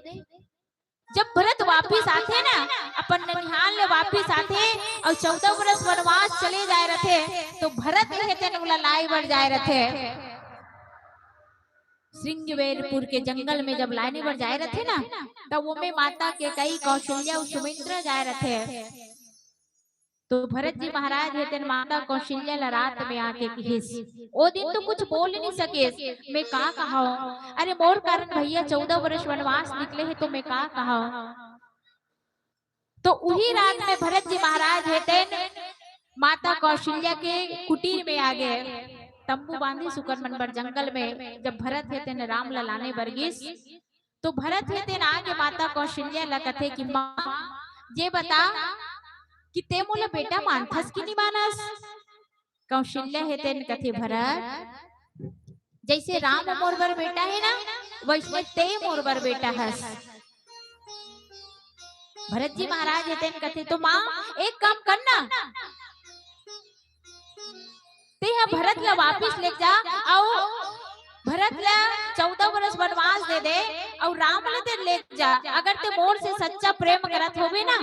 जब भरत वापिस आथे ना, अपन ननिहाल ले वापिस आथे अउ चौदह बरस वनवास चले जाए रथे, तो भरत हे तेन ओला लाए बर जाए रथे। श्रृंगवेरपुर के जंगल में जब लाने बर जाए रथे ना, तब ओमे माता कैकेयी, कौशल्या अउ सुमित्रा जाए रथे। तो भरत जी महाराज हे तेन माता कौशल्या ला रात में आके किहिस, ओ दिन तो कुछ बोल नहीं सकेस, "मैं का कहाव? अरे मोर कारण भैया चौदह बरस वनवास निकले हे, तो मैं का कहाव?" तो उही रात में भरत जी महाराज हे तेन माता कौशल्या के कुटीर में आ गए, तंबू बांधिस उकर मन बर जंगल में। जब भरत हे तेन राम ला लाने बर गिस, तो भरत हे तेन आके माता कौशल्या ला कथे कि माँ, ये बता कि ते मोला बेटा मानथस कि नहीं मानस? कौशल्या हे तेन कथे, भरत, जैसे राम मोर बर बेटा हे ना, वैसे ते मोर बर बेटा हस। भरत जी महाराज हे तेन कथे, तो माँ, एक काम कर ना, ते ह भरत ला वापिस ले जा, अउ भरत ला चौदह बरस वनवास दे दे, अउ राम ला ते ले जा। अगर ते मोर से सच्चा प्रेम करत होबे ना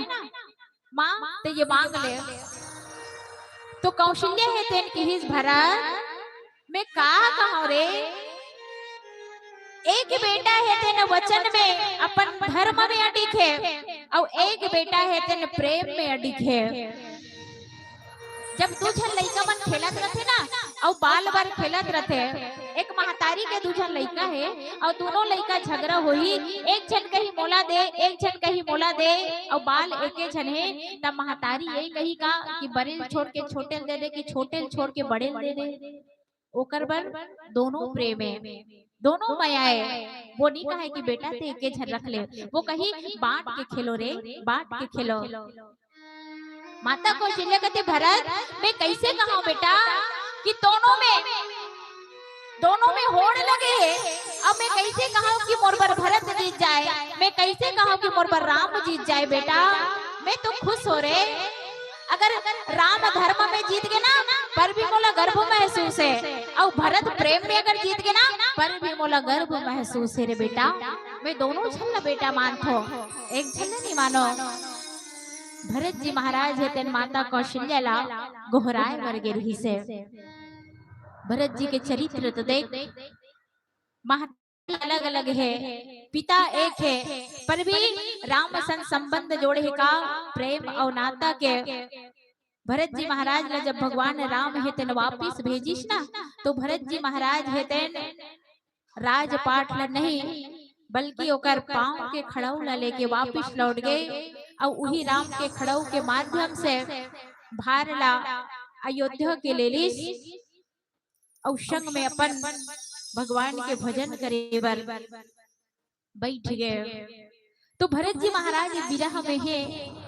माँ, ते ये मांग ले। तो कौशल्या हे तेन किहिस, भरत, मैं का कहूँ रे, एक बेटा हे तेन वचन में अपन धर्म में अडिग हे, अउ एक बेटा हे तेन प्रेम में अडिग हे। जब दू झन लइका मन खेलत रथे ना, अउ बाल बर खेलत रथे, एक महतारी के दू झन लइका हे, अउ दोनों लइका झगड़ा होही, एक झन कही मोला दे, एक झन कही मोला दे, अउ बाल एके झन हे, त महतारी ये कही का कि बड़े ल छोड़ के छोटे ल दे दे, कि छोटे ल छोड़ के बड़े ल दे दे। ओकर बर दोनों प्रेम हे, दोनों मया हे। वो नहीं कहे कि बेटा ते एके झन रख ले, वो कही, बांट के खेलो रे, बांट के खेलो। माता कौशल्या कथे, भरत, मैं कैसे कहूँ बेटा कि दोनों में, दोनों में होड़ लगे हे। अब मैं कैसे कहूँ कि मोर बर भरत जीत जाए, मैं कैसे कहूँ कि मोर बर राम जीत जाए बेटा, मैं तो खुश हो रे। अगर राम धर्म में जीत गे ना, पर भी मोला गर्व महसूस हे, अउ भरत प्रेम में अगर जीत गे ना, पर भी मोला गर्व महसूस हे रे बेटा। मैं दोनों झन ला बेटा मानथो, एक झन ला नहीं मानो। भरत जी महाराज हे तेन माता कौशल्या ला गोहराए बर गे रिहिस हे। भरत जी के चरित्र तो देख, महतारी अलग-अलग हे, पिता एक हे, पर भी राम संग संबंध जोड़े हे का, प्रेम अउ नाता के। भरत जी महाराज ला जब भगवान राम हे तेन वापिस भेजिस ना, तो भरत जी महाराज हे तेन राजपाट ला नहीं, बल्कि ओकर पांव के खड़ऊ ला लेके वापिस लौट गे, अउ उही राम के खड़ऊ के माध्यम से भार ला अयोध्या के ले लिस, अउ संग में अपन भगवान के भजन करे बर बैठ गए। तो भरत जी महाराज विरह में हे,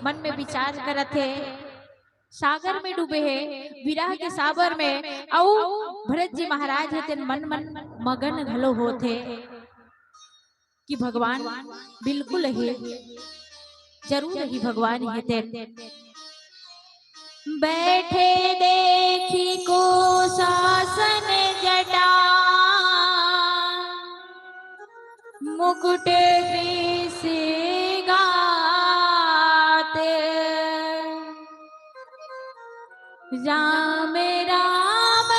मन में विचार करत हे, सागर में डूबे हे, विरह के सागर में, अउ भरत जी महाराज हे तेन मन मन मगन घलो होत हे कि भगवान बिल्कुल हे, जरूर ही भगवान हे तेन। बैठे देखी कुशासन जटा, मुकुट वृषगात। राम राम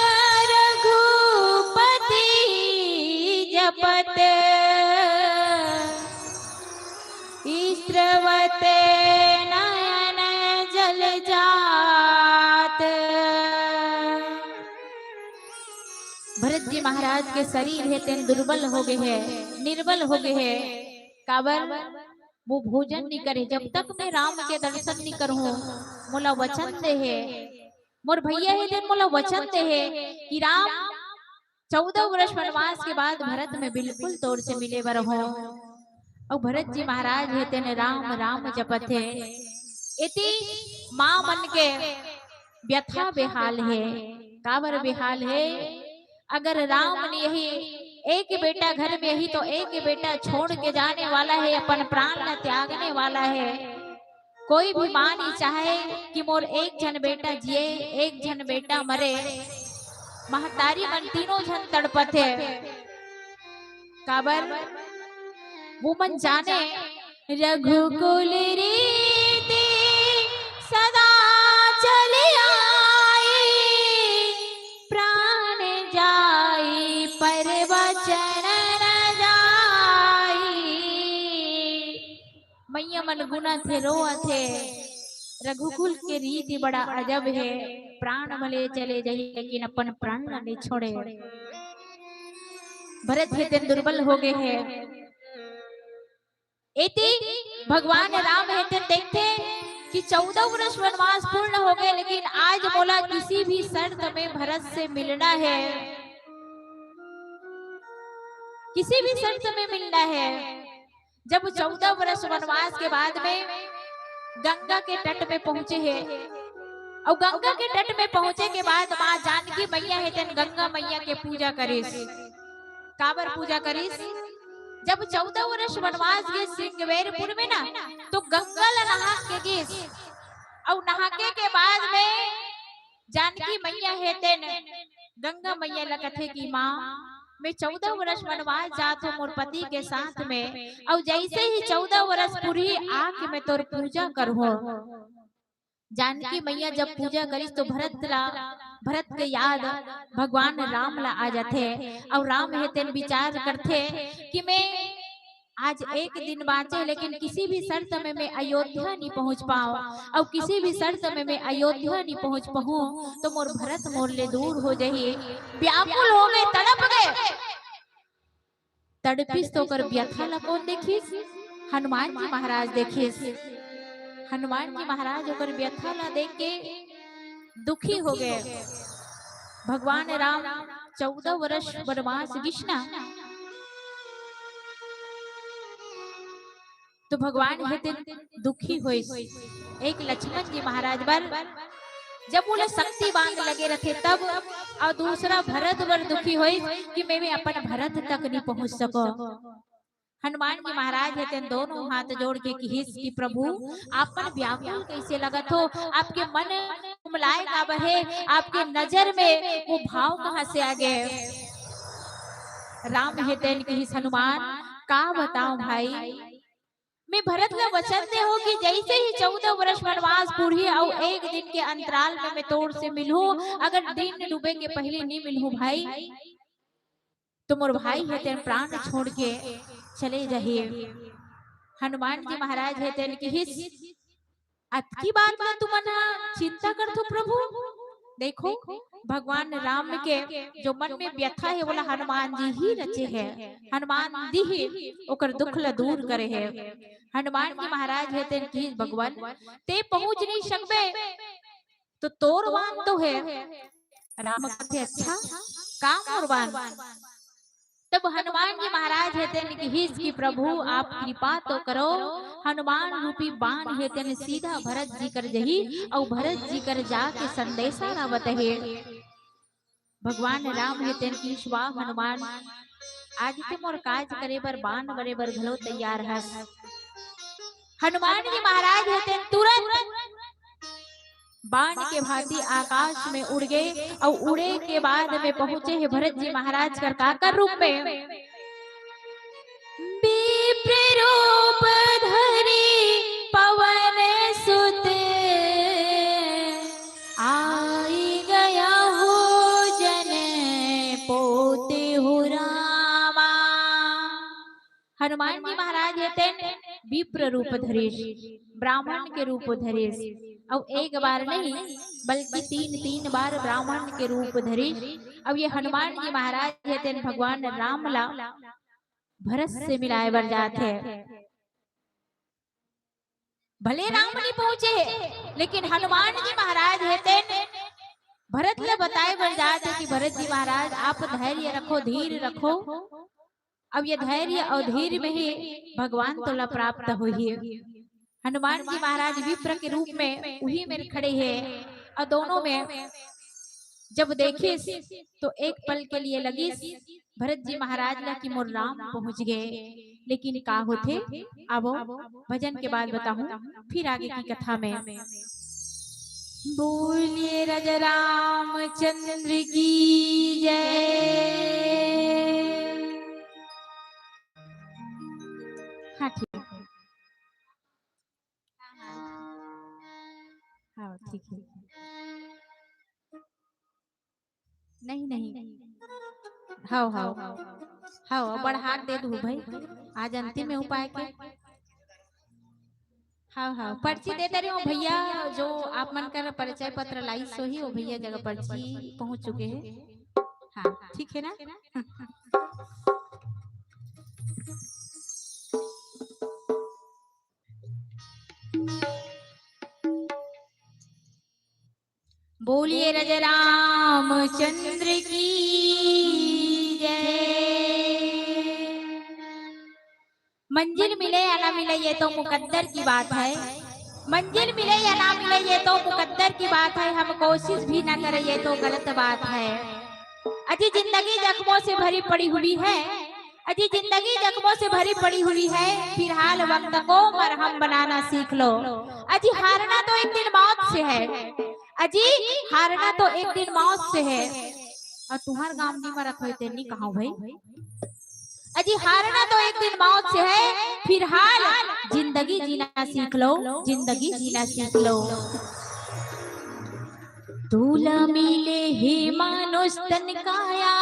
रघुपति जपत, स्रवत नयन जल जात। भरत जी महाराज के शरीर हे तेन दुर्बल हो गे हे, निर्बल हो गे हे। काबर? वो भोजन नहीं करे, जब तक मैं राम के दर्शन नहीं करूँ। मोला वचन दे हे, मोर भैया हे तेन मोला वचन दे हे कि राम चौदह वर्ष वनवास के बाद भरत में बिल्कुल तोर से मिले बर हो। अउ भरत जी महाराज हे तेन राम राम जपत हे। एती माँ मन के व्यथा बेहाल हे। काबर बेहाल हे? अगर राम नहीं हे, एक बेटा घर में ही तो एक बेटा छोड़ के जाने वाला हे, अपन प्राण ला त्यागने वाला हे। कोई भी माँ नहीं चाहे कि मोर एक झन बेटा जिए, एक झन बेटा मरे। महतारी मन तीनों झन तड़पत हे। काबर? वो मन जाने रघुकुल रीति सदा चली आई, प्राण जाई पर वचन न जाई। मइया मन गुनत हे, रोवत हे। रघुकुल के रीति बड़ा अजब हे, प्राण भले चले जाही लेकिन अपन प्राण ला नइ छोड़े। भरत हे तेन दुर्बल हो गए हे। एती भगवान राम हे तेन देखथे कि चौदह वर्ष वनवास पूर्ण हो गए, लेकिन आज मोला किसी भी शर्त में भरत से मिलना है, किसी भी शर्त में मिलना है। जब चौदह वर्ष वनवास के बाद में गंगा के तट में पहुंचे हे, अउ गंगा के तट में पहुंचे के बाद माँ जानकी मइया हे तेन गंगा मइया के पूजा करिस। काबर पूजा करिस? जब चौदह वर्ष वनवास गे श्रृंगवेरपुर में ना, तो गंगा ला नहा के गिस, अउ नहाके के बाद में जानकी मइया हे तेन गंगा मइया ला कथे कि माँ, मैं चौदह वर्ष वनवास जात हूँ मोर पति के साथ में, अउ जैसे ही चौदह वर्ष पूरी आके मैं तोर पूजा करहूँ। जानकी मइया जब पूजा करिस तो भरत ला, भरत के याद भगवान राम ला आ जाथे, अउ राम हे तेन विचार करथे कि मैं आज एक दिन बाँचे, लेकिन किसी भी शर्त में मैं अयोध्या नहीं पहुँच पाऊँ, अउ किसी भी शर्त में मैं अयोध्या नहीं पहुँच पाऊँ तो मोर भरत मोर ले दूर हो जाही। व्याकुल हो गए, तड़प गए। तड़पिस तो ओकर व्यथा ला कौन देखिस? हनुमान जी महाराज देखिस। हनुमान जी महाराज ओकर व्यथा ला देख के दुखी हो गए। भगवान राम चौदह वर्ष वनवास गिस ना, तो भगवान हे तेन दुखी होइस। एक लक्ष्मण जी महाराज बर, जब वो लोग शक्ति बांध लगे रथे तब, अउ दूसरा भरत बर दुखी होइस कि मैं, मैं अपन भरत तक नहीं पहुंच सको। हनुमान जी महाराज हे तेन दोनों हाथ जोड़ के किहिस कि प्रभु, आपन व्याकुल कैसे लगत हो, आपके मन कुमलाए काबर हे, आपके नजर में वो भाव कहाँ से आ गए? राम हे तेन किहिस हनुमान, का बताऊं भाई, मैं भरत ला वचन दे हो कि जैसे ही चौदह वर्ष वनवास पूरी अउ एक दिन के अंतराल में मैं तोर से मिलहूं, अगर दिन डूबे के पहले नहीं मिलहूं भाई, तो मोर भाई हे तेन प्राण छोड़ के चले जाही। हनुमान जी महाराज हे तेन किहिस, अतकी बात ला तुमन ह चिंता करथो प्रभु? देखो, भगवान राम के जो मन में व्यथा हे, वोला हनुमान जी ही रचे हे। हनुमान जी ही ओकर दुख ला दूर करे हे। हनुमान जी महाराज हे तेन किहिस, भगवान, ते पहुंच नहीं सकबे, तो तोर वान तो हे। राम कथे, अच्छा, का मोर वान? तब हनुमान जी महाराज हे तेन किहिस कि प्रभु, आप कृपा तो करो। हनुमान रूपी बाण हे तेन सीधा भरत जी कर जही, अउ भरत जी कर जाके संदेशा ला बतहे। भगवान राम हे तेन किहिस, वाह हनुमान, आज तो मोर काज करे बर, बाण बरे बर घलो तैयार हस। हनुमान जी महाराज हे तेन तुरंत बाण के भांति आकाश में उड़ गए, अउ उड़े के बाद में पहुंचे हे भरत जी महाराज कर काकर रूप में। विप्र रूप धरी पवन सुत आई गया हो जन पोते हो रामा। हनुमान जी महाराज हे तेन विप्र रूप धरिस, ब्राह्मण के रूप धरिस, अउ एक बार नहीं बल्कि तीन तीन बार ब्राह्मण के रूप धरिस। अउ ये हनुमान जी महाराज हे तेन भगवान राम ला भरत से मिलाए बर जात हे। भले राम नहीं पहुंचे हे, लेकिन हनुमान जी महाराज हे तेन भरत ला बताए बर जात हे कि भरत जी महाराज, आप धैर्य रखो, धीर रखो। अब ये धैर्य अउ धीर में ही भगवान तोला प्राप्त होही। हनुमान जी महाराज विप्र के रूप में उही मेर खड़े हे, अउ दोनों में जब देखिस तो एक पल के लिए लगिस भरत जी महाराज ला कि मोर राम पहुंच गए, लेकिन का होथे, आवो भजन के बाद बताहूं, फिर आगे की कथा में। बोलिए राजा रामचंद्र की जय। हाँ, ठीक है। हाँ, ठीक है। नहीं, नहीं। हव, हव। हव, बढ़ा के दे दू भाई। आज अंतिम में उपाय के। हव, हव। पर्ची दे दे रही हूँ भैया, जो आप मन कर परिचय पत्र लाइस होही, वो भैया जगह पर्ची पहुँच चुके हैं। हाँ, ठीक है ना? बोलिए राजा रामचंद्र की जय। मंजिल मिले या ना मिले, ये तो मुकद्दर की बात है। मंजिल मिले या ना मिले, ये तो मुकद्दर की बात है। हम कोशिश भी ना करें, ये तो गलत बात है। अजी, जिंदगी जख्मों से भरी पड़ी हुई है। अजी, जिंदगी जख्मों से भरी पड़ी हुई है, फिलहाल वक्त को मरहम बनाना सीख लो। अजी, हारना तो एक दिन मौत से है। अजी, हारना तो एक दिन मौत से है। अउ तुंहर गांव नी मरत होय ते नी कहांव भाई। अजी, हारना तो एक दिन मौत से है, फिलहाल जिंदगी जीना सीख लो, जिंदगी जीना सीख लो। तोला मिले हे मानुष तन काया,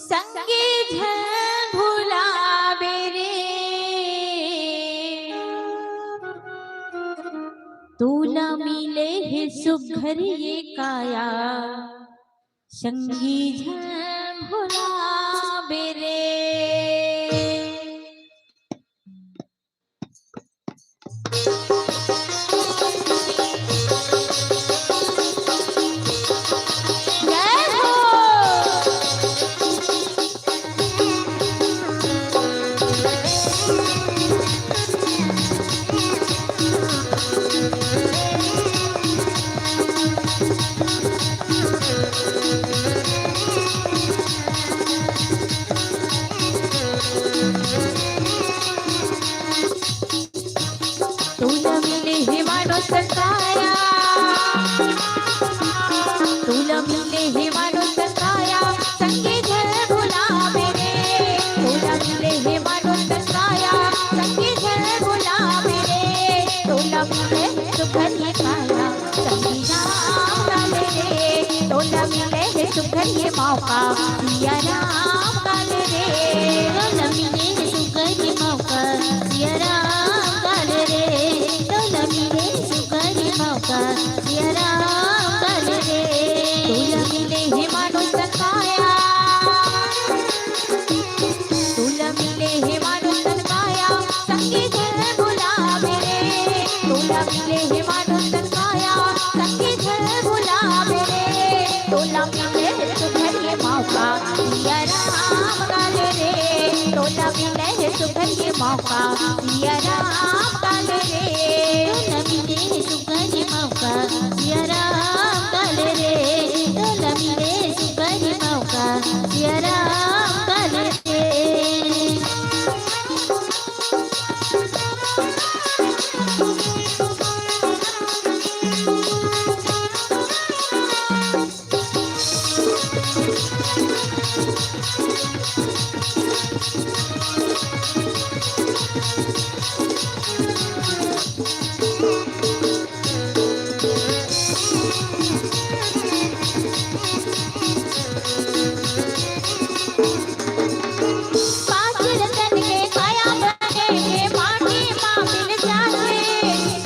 संगी झन भुलावे रे। तोला मिले हे सुघर ये काया, संगी झन भुलावे रे। जय हो। तोला मिले हे मानुष तन काया, तोला मिले हे मानुष तन काया, संगी झन भुलावे रे। तोला मिले हे मानुष तन काया, संगी झन भुलावे रे। तोला मिले हे सुघर ये काया, संगी राम गाले रे। तोला मिले हे सुघर ये मौका, सिया राम गाले रे। तोला मिले हे सुघर ये मौका, सिया राम गाले रे। तोला मिले हे सुघर ये मौका, सिया राम गाले रे। तोला मिले हे मानुष तन काया, तोला मिले हे मानुष तन काया, संगी झन भुलावे रे। तोला मिले हे मानुष तन काया, संगी झन भुलावे रे। तोला मिले हे सुघर ये मौका, सिया राम गाले रे। तोला मिले हे सुघर ये मौका, सिया राम गाले रे। तोला मिले हे सुघर ये मौका, सिया राम गाले रे। तोला मिले हे सुघर ये मौका, सिया राम गाले रे। पाँच रतन के काया बने हे, माटी मा मिल जाथे।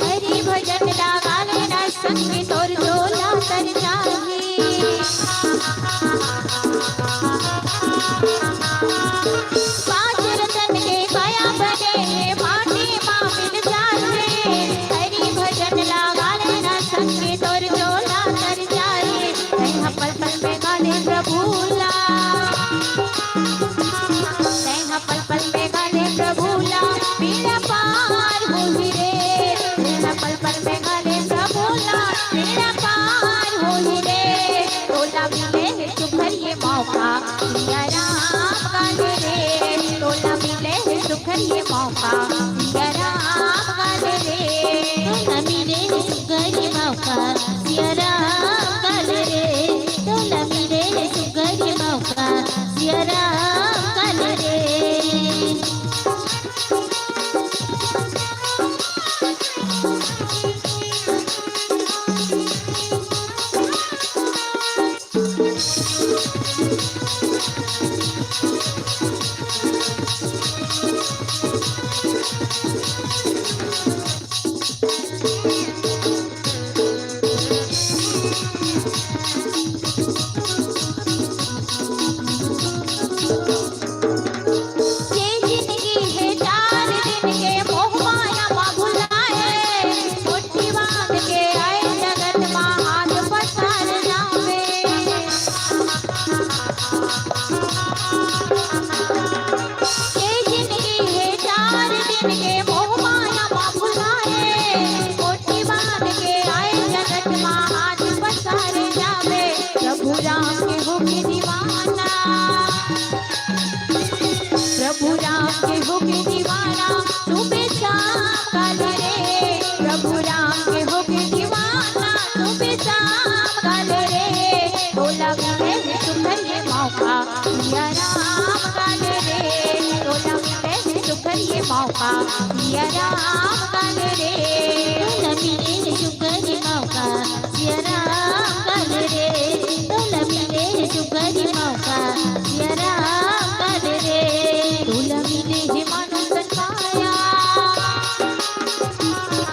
हरि भजन लगा लेना, संगी तोर झोला तर जाही। पाँच रतन के काया बने हे, माटी मा मिल जाथे। हरि भजन लगा लेना, संगी तोर झोला तर जाही। तैं ह पल पल में गा ले प्रभु ला, तैं ह पल पल में गा ले प्रभु ला, बेड़ा पार होही रे। तैं ह पल पल में गा ले प्रभु ला, बेड़ा पार होही रे। तोला मिले हे सुघर ये मौका, सिया राम गाले रे। तोला मिले हे सुघर ये मौका, सिया राम सिया राम काल रे, तोला मिले हे सुघर मौका, सिया राम काल रे। ये जिंदगी हे चार दिन के, मोह माया मा भुलाए, मुट्ठी बांध के आए जगत मा हाथ पसार जावे। ये जिंदगी हे चार दिन के, मोह माया मा भुलाए, मुट्ठी बांध के आए जगत मा हाथ पसार जावे। प्रभु राम के होके दीवाना, प्रभु राम के होके दीवाना, सुबह शाम काल रे। प्रभु राम के होके दीवाना, सुबह शाम काल रे। तोला मिले हे सुघर ये मौका, सिया राम काल रे। तोला मिले हे सुघर ये मौका, सिया राम काल रे। तोला मिले हे सुघर ये मौका, सिया राम काल रे। तोला मिले हे सुघर ये मौका, सिया राम काल रे। तोला मिले हे मानुष तन काया,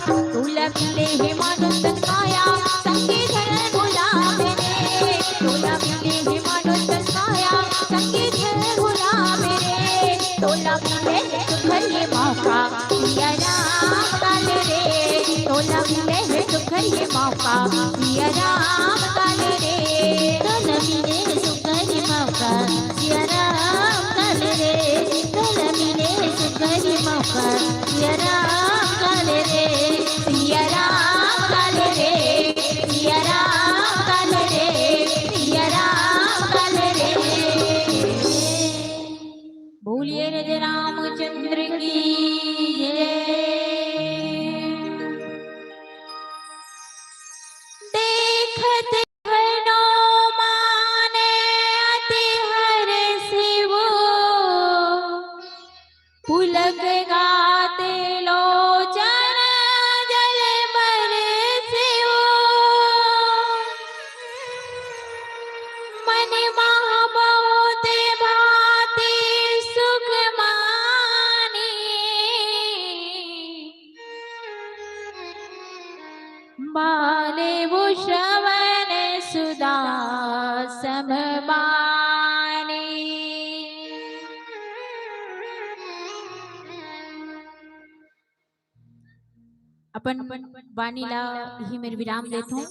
तोला मिले हे मानुष तन काया, संगे धन गुलाब रे। तोला मिले हे मानुष तन काया, संगे धन गुलाब रे। तोला मिले हे सुघर ये मौका, सिया राम काल रे। तोला मिले हे सुघर ये मौका, सिया राम काल रे। तोला मिले हे सुघर ये मौका, सिया राम काल रे। तोला मिले हे सुघर ये मौका, सिया राम काल रे। सिया राम काल रे, सिया राम काल रे, सिया राम काल रे। बोलिए राजा रामचंद्र की जय। देखत हनुमान अति हरषि वो, पुलक गात लोचन जल बरषि वो। मन महा बहुत भांति सुख मानी, बाले वो श्रवण सुधा सम मानी। अपन वाणी ला इही मेर विराम देथों।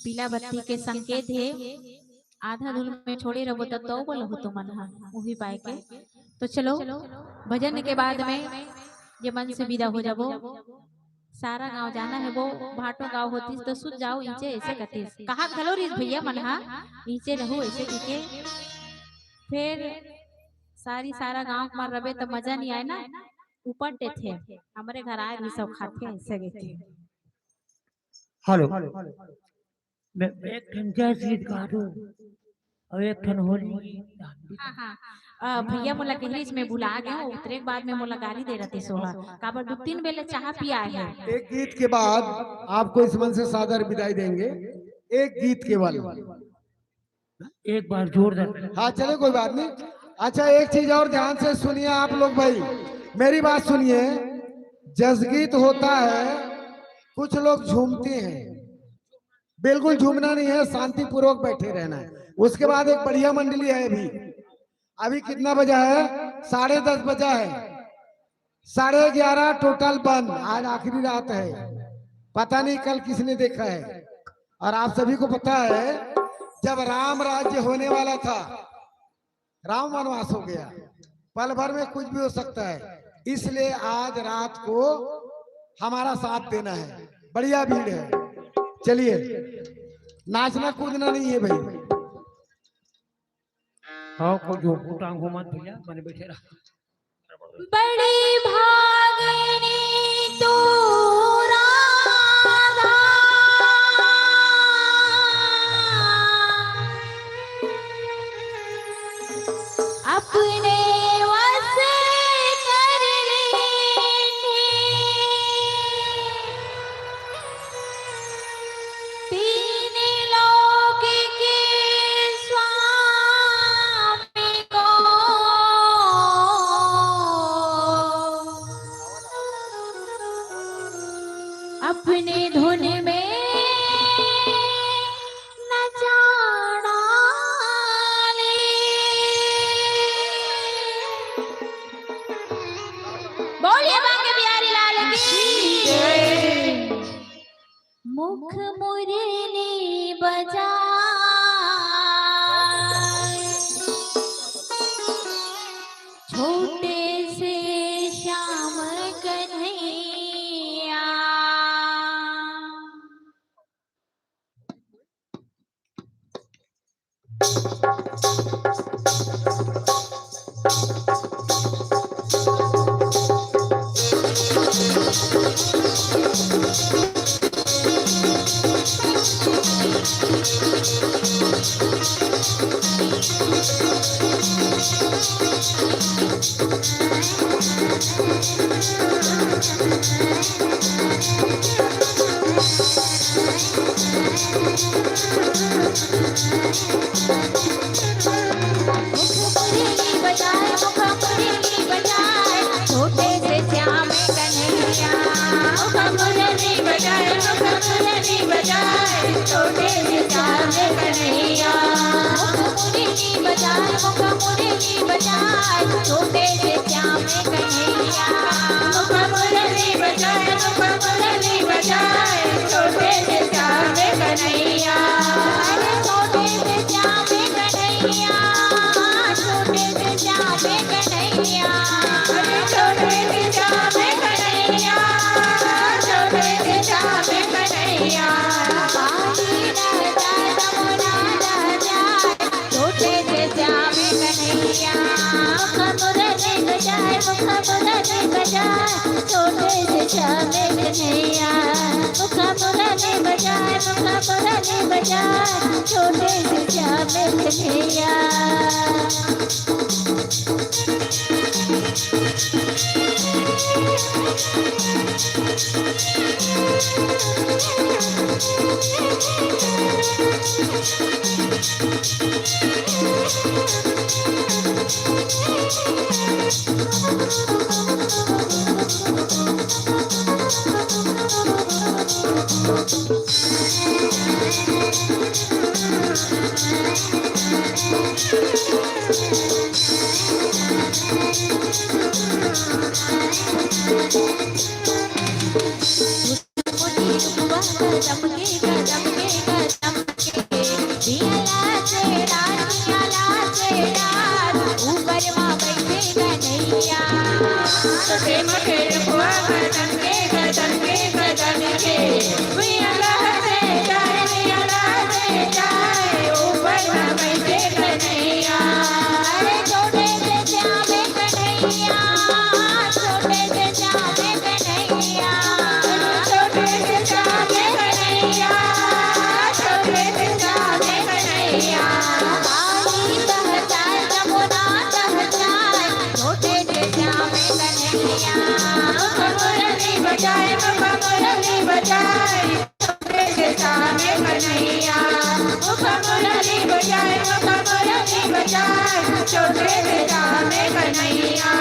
पीला बत्ती के संकेत हे, आधा धुन में छोड़े रहो त तो बोलो हो तुमन हा, उही पाए के। तो चलो, भजन के बाद में ये मन से विदा हो जाबो। सारा गांव जाना हे वो, भाटो गांव होतिस तो सुत जाओ इचे, ऐसे कतिस। कहा घलो रिस भैया मन हा, इचे रहो ऐसे कहिके। फिर सारी सारा गांव मा रबे त मजा नहीं आए ना, ऊपर देथे। हमरे घर आए भी सब खाथे ऐसे कहिके। हेलो, मैं एक ठन जय श्री गा दूं और एक ठन होली गीत। हाँ, हाँ। अ, भैया मोला कहिरिस, मैं भुला गया हूँ, उतरे के बाद में मोला गाली दे रही सोहा। काबर दो तीन बेले चाह पिया है। एक गीत के बाद आपको इस मंच से सादर विदाई देंगे। एक गीत केवल। एक बार जोरदार। हाँ, चले, कोई बात नहीं। अच्छा, एक चीज और ध्यान से सुनिए आप लोग भाई, मेरी बात सुनिए। जसगीत होता है, कुछ लोग झूमते हैं, बिल्कुल झूमना नहीं है, शांतिपूर्वक बैठे रहना है। उसके बाद एक बढ़िया मंडली है, अभी, अभी कितना बजा है? साढ़े दस बजा है, साढ़े ग्यारह टोटल बंद। आज आखिरी रात है, पता नहीं कल किसने देखा है। और आप सभी को पता है, जब राम राज्य होने वाला था, राम वनवास हो गया, पल भर में कुछ भी हो सकता है, इसलिए आज रात को हमारा साथ देना है। बढ़िया भीड़ है, चलिए, नाचना कूदना नहीं है भाई। हाँ, कोई जो टांग घुमा भैया, मैंने बैठे रहा। बड़ी भागिनी तू राधा। मुख मुरली बजाए, छोटे से श्याम कन्हैया। मुख मुरली बजाए, मुख मुरली बजाए, छोटे से श्याम कन्हैया। मुख मुरली बजाए, मुख मुरली बजाए, छोटे से श्याम कन्हैया। मुख मुरली बजाए, मुख मुरली बजाए, छोटे से श्याम कन्हैया। मुख मुरली बजाए, मुख मुरली बजाए, छोटे से श्याम कन्हैया। अरे छोटे से श्याम कन्हैया, छोटे से श्याम कन्हैया। अरे छोटे से श्याम कन्हैया, छोटे से श्याम कन्हैया। पानी रह जाए, जमुना रह जाए, छोटे से श्याम कन्हैया। मुख मुरली बजाए, मुख मुरली बजाए, छोटे से श्याम कन्हैया। मुख मुरली बजाए, मुख मुरली बजाए, छोटे से श्याम कन्हैया।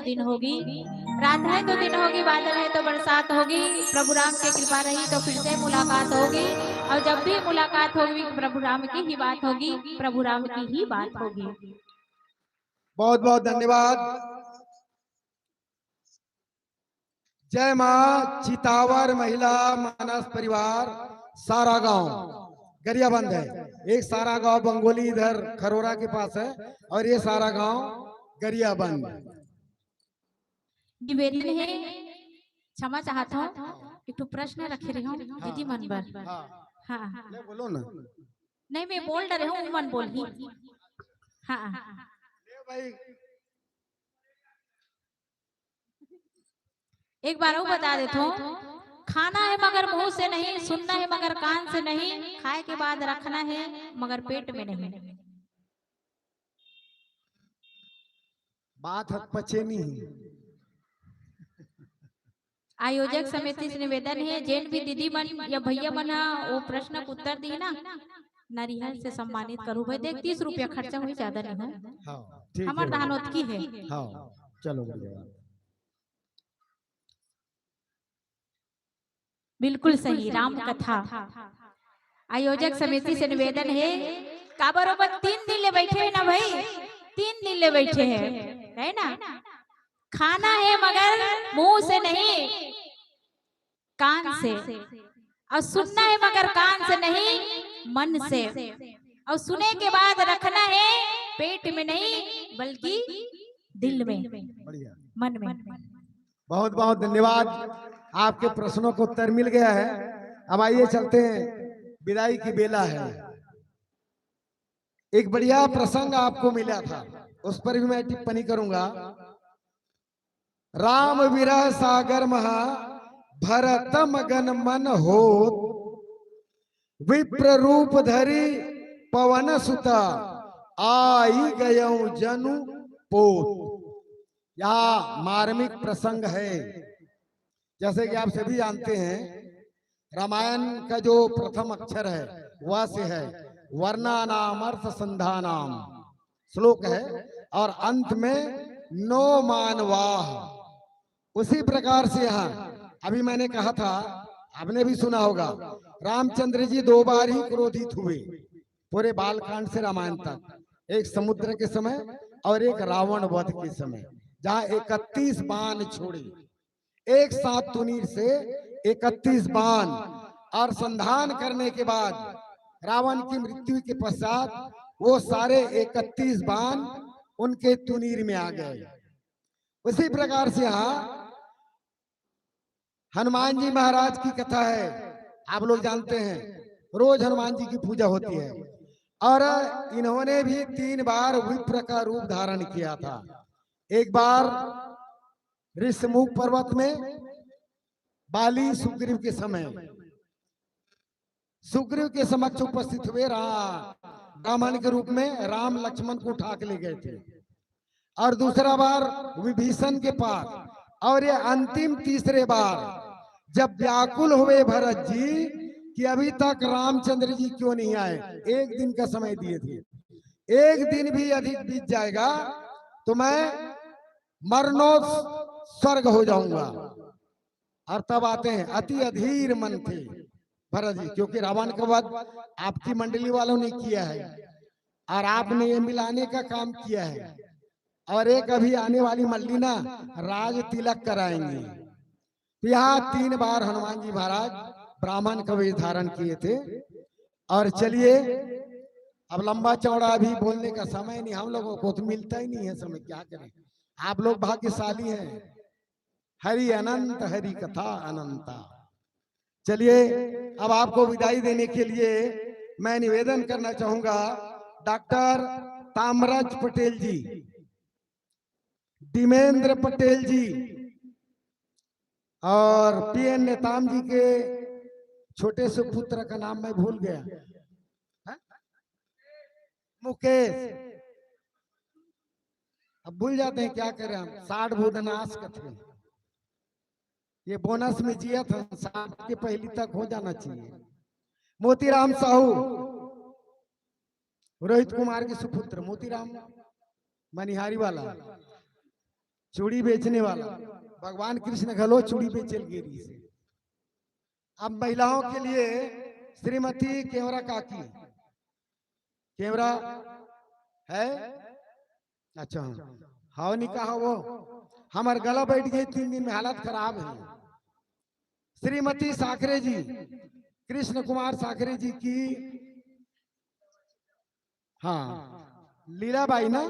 दिन होगी, रात है तो दिन होगी, बादल है तो बरसात होगी। प्रभु राम की कृपा रही तो फिर से मुलाकात होगी, और जब भी मुलाकात होगी, प्रभु राम की ही बात होगी, प्रभु राम की ही बात होगी। बहुत बहुत धन्यवाद। जय माँ चितावर महिला मानस परिवार सारा गांव गरियाबंद है। एक सारा गांव बंगोली इधर खरोरा के पास है और ये सारा गांव गरियाबंद। निवेदन है, क्षमा चाहत हूँ, एक ठो प्रश्न रखे रहे हूँ दीदी मन बर। हाँ, हाँ, ले बोलो ना। नहीं, मैं बोल डरे हूँ, मन बोल ही। हाँ, ले भाई, एक बार और बता देता हूँ, खाना है मगर मुंह से नहीं, सुनना है मगर कान से नहीं, खाए के बाद रखना है मगर पेट में नहीं। बात हक पचे नहीं। आयोजक समिति से निवेदन है, जेन भी दीदी मन या भैया मन हा वो प्रश्न के उत्तर दी ना, नरिहर से सम्मानित करू भाई। देख, तीस रुपया खर्चा हुई, ज्यादा नहीं है, हाँ, ठीक हमार है। दहान ओतकी है। हाँ, चलो बढ़िया बात। बिल्कुल सही, राम कथा। आयोजक समिति से निवेदन है, काबर ओबर तीन दिन ले बैठे है ना भाई, तीन दिन ले बैठे है, है ना? खाना है मगर मुंह से नहीं, कान से, और सुनना है मगर कान से नहीं, मन से, और सुने के बाद रखना है पेट में नहीं बल्कि दिल में, बढ़िया, मन में। बहुत बहुत धन्यवाद। आपके प्रश्नों का उत्तर मिल गया है। अब आइए चलते हैं, विदाई की बेला है। एक बढ़िया प्रसंग आपको मिला था, उस पर भी मैं टिप्पणी करूंगा। राम विरह सागर महा भरत मगन मन होत, विप्र रूप धरि पवन सुत आई गयौ जनु पोत। यह मार्मिक प्रसंग है। जैसे कि आप सभी जानते हैं, रामायण का जो प्रथम अक्षर है वह से है, वर्णानाम अर्थ संधानाम श्लोक है, और अंत में नो मानवाह। उसी प्रकार से यहाँ अभी मैंने कहा था, आपने भी सुना होगा, रामचंद्र जी दो बार ही क्रोधित हुए पूरे बालकांड से रामायण तक, एक समुद्र के समय और एक रावण वध के समय, जहाँ इकतीस बाण छोड़े, एक साथ तुनीर से इकतीस बाण, और संधान करने के बाद रावण की मृत्यु के पश्चात वो सारे इकतीस बाण उनके तुनीर में आ गए। उसी प्रकार से यहाँ हनुमान जी महाराज की कथा है, आप लोग जानते हैं, रोज हनुमान जी की पूजा होती है। और इन्होंने भी तीन बार विप्र का रूप धारण किया था। एक बार ऋषमुख पर्वत में बाली सुग्रीव के समय, सुग्रीव के समक्ष उपस्थित हुए, रा-, ब्राह्मण के रूप में राम लक्ष्मण को उठा के ले गए थे। और दूसरा बार विभीषण के पास, और ये अंतिम तीसरे बार जब व्याकुल हुए भरत जी कि अभी तक रामचंद्र जी क्यों नहीं आए, एक दिन का समय दिए थे, एक दिन भी अधिक बीत जाएगा तो मैं मरणोत स्वर्ग हो जाऊंगा। और तब आते हैं, अति अधीर मन थे भरत जी, क्योंकि रावण का वध आपकी मंडली वालों ने किया है और आपने ये मिलाने का काम किया है। और एक अभी आने वाली मल्ली ना, राज तिलक कराएंगे। तो यहाँ तीन बार हनुमान जी महाराज ब्राह्मण का वेश धारण किए थे। और चलिए, अब लंबा चौड़ा अभी बोलने का समय नहीं, हम लोगों को तो मिलता ही नहीं है समय, क्या करें, आप लोग भाग्यशाली हैं। हरि अनंत, हरि कथा अनंता। चलिए, अब आपको विदाई देने के लिए मैं निवेदन करना चाहूंगा, डॉक्टर तामराज पटेल जी, डिमेंद्र पटेल जी और पीएन नेताम जी के छोटे से पुत्र का नाम मैं भूल गया, हाँ? मुकेश, अब भूल जाते हैं, क्या करें हम, साठ भूतनाश कथे। ये बोनस में जिया था, साठ के पहली तक हो जाना चाहिए। मोतीराम साहू, रोहित कुमार के सुपुत्र मोतीराम मनिहारी वाला, चूड़ी बेचने वाला, भगवान कृष्ण घलो चूड़ी बेचे ल गे रहिस हे। अब महिलाओं के लिए श्रीमती केवरा काकी, केवरा है? अच्छा, हाँ। हव नी कहा वो, हमर गला बैठ गे तीन दिन में, हालत खराब हे। श्रीमती साखरे जी, कृष्ण कुमार साखरे जी की, हाँ, लीला बाई ना?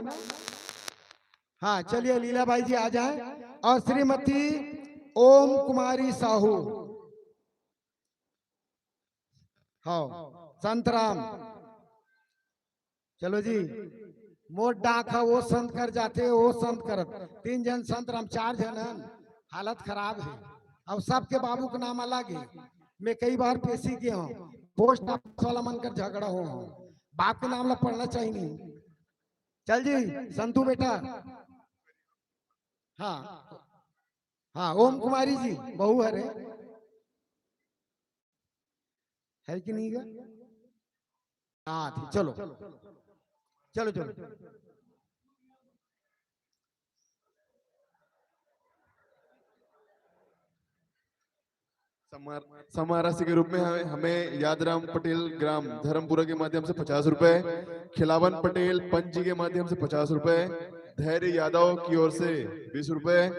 हाँ, चलिए लीला बाई जी आ जाएं। और श्रीमती ओम कुमारी साहू, हाँ, संतराम। चलो जी, मोर डाक ह ओ संत कर जाथे, ओ संत करत। तीन झन संतराम, चार झन हन, हालत खराब हे। अब सबके बाबू के नाम अलग हे। मैं कई बार पेशी गे हंव, पोस्ट ऑफिस वाला मन कर झगड़ा होहे हंव, बाप के नाम ला पढ़ना चाहिए नहीं। चल जी संतू बेटा। हाँ, हाँ, ओम कुमारी जी बहू हरे, है कि नहीं गा? हाँ, ठीक, चलो, चलो, चलो। सम्मान, सम्मान राशि के रूप में हमें, हमें यादराम पटेल, ग्राम धर्मपुरा के माध्यम से पचास रुपए, खिलावन पटेल, पंच जी के माध्यम से पचास रुपए, धैर्य यादव की ओर से बीस रुपए,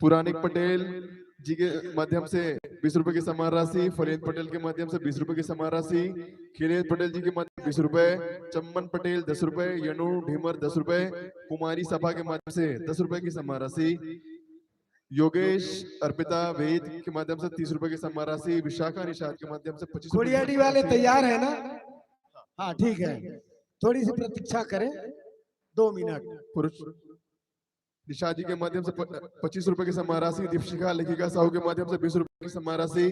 पुराणिक पटेल जी के माध्यम से बीस रुपए की सम्मान राशि, फरीद पटेल के माध्यम से बीस रुपए की सम्मान राशि, खिलेश पटेल जी के माध्यम से बीस रुपए, चम्मन पटेल दस रुपए, यनु ढीमर दस रुपए, कुमारी सभा के माध्यम से दस रुपए की सम्मान राशि, योगेश अर्पिता वेद के माध्यम से तीस रुपए की सम्मान राशि, विशाखा निषाद के माध्यम से पच्चीस रुपए की खोड़ियाडीह वाले तैयार है ना? हाँ, ठीक है, थोड़ी सी प्रतीक्षा करें, दो मिनट। पुरुष निषाद जी के माध्यम से प-, पच्चीस रुपए की सम्मान राशि, दीपशिखा लेखिका साहू के माध्यम से बीस रुपए की सम्मान राशि,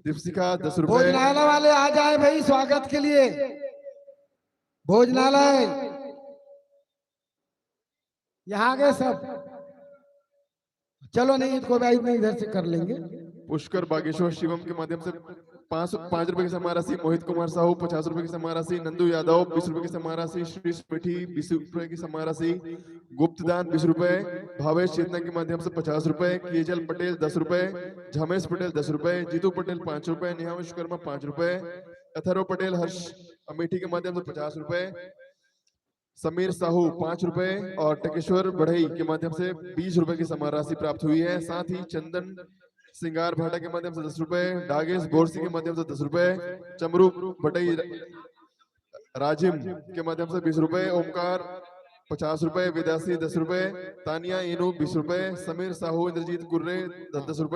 दीपशिखा दस रुपए। भोजनालय वाले आ जाए भाई स्वागत के लिए, भोजनालय। यहाँ आ गए सब? चलो, नहीं, इनको भाई, मैं इधर से कर लेंगे। पुष्कर बागेश्वर शिवम के माध्यम से पाँच, पाँच रुपए की सम्मान राशि, मोहित कुमार साहू पचास रुपए की सम्मान राशि, नंदू यादव बीस रुपए की सम्मान राशि, श्री स्मृति बीस रुपए की सम्मान राशि, गुप्तदान बीस रुपए, भावेश चेतना के माध्यम से पचास रुपए, केजल पटेल दस रुपए, झमेश पटेल दस रुपए, जीतू पटेल पाँच रुपए, नेहा विश्वकर्मा पाँच रुपए, अथर्व पटेल हर्ष अमेठी के माध्यम से पचास रुपए, समीर साहू पाँच रुपए और टकेश्वर बढ़ई के माध्यम से बीस रुपए की सम्मान राशि प्राप्त हुई है। साथ ही चंदन सिंगार भाटा के माध्यम से दस रुपए, डागेश बोरसी के माध्यम से दस रुपए, चमरू बटई राजिम के माध्यम से बीस रुपए, ओमकार पचास रुपए, विदासी दस रुपए, तानिया इनू बीस रुपए, समीर साहू इंद्रजीत कुर्रे दस दस रुपए,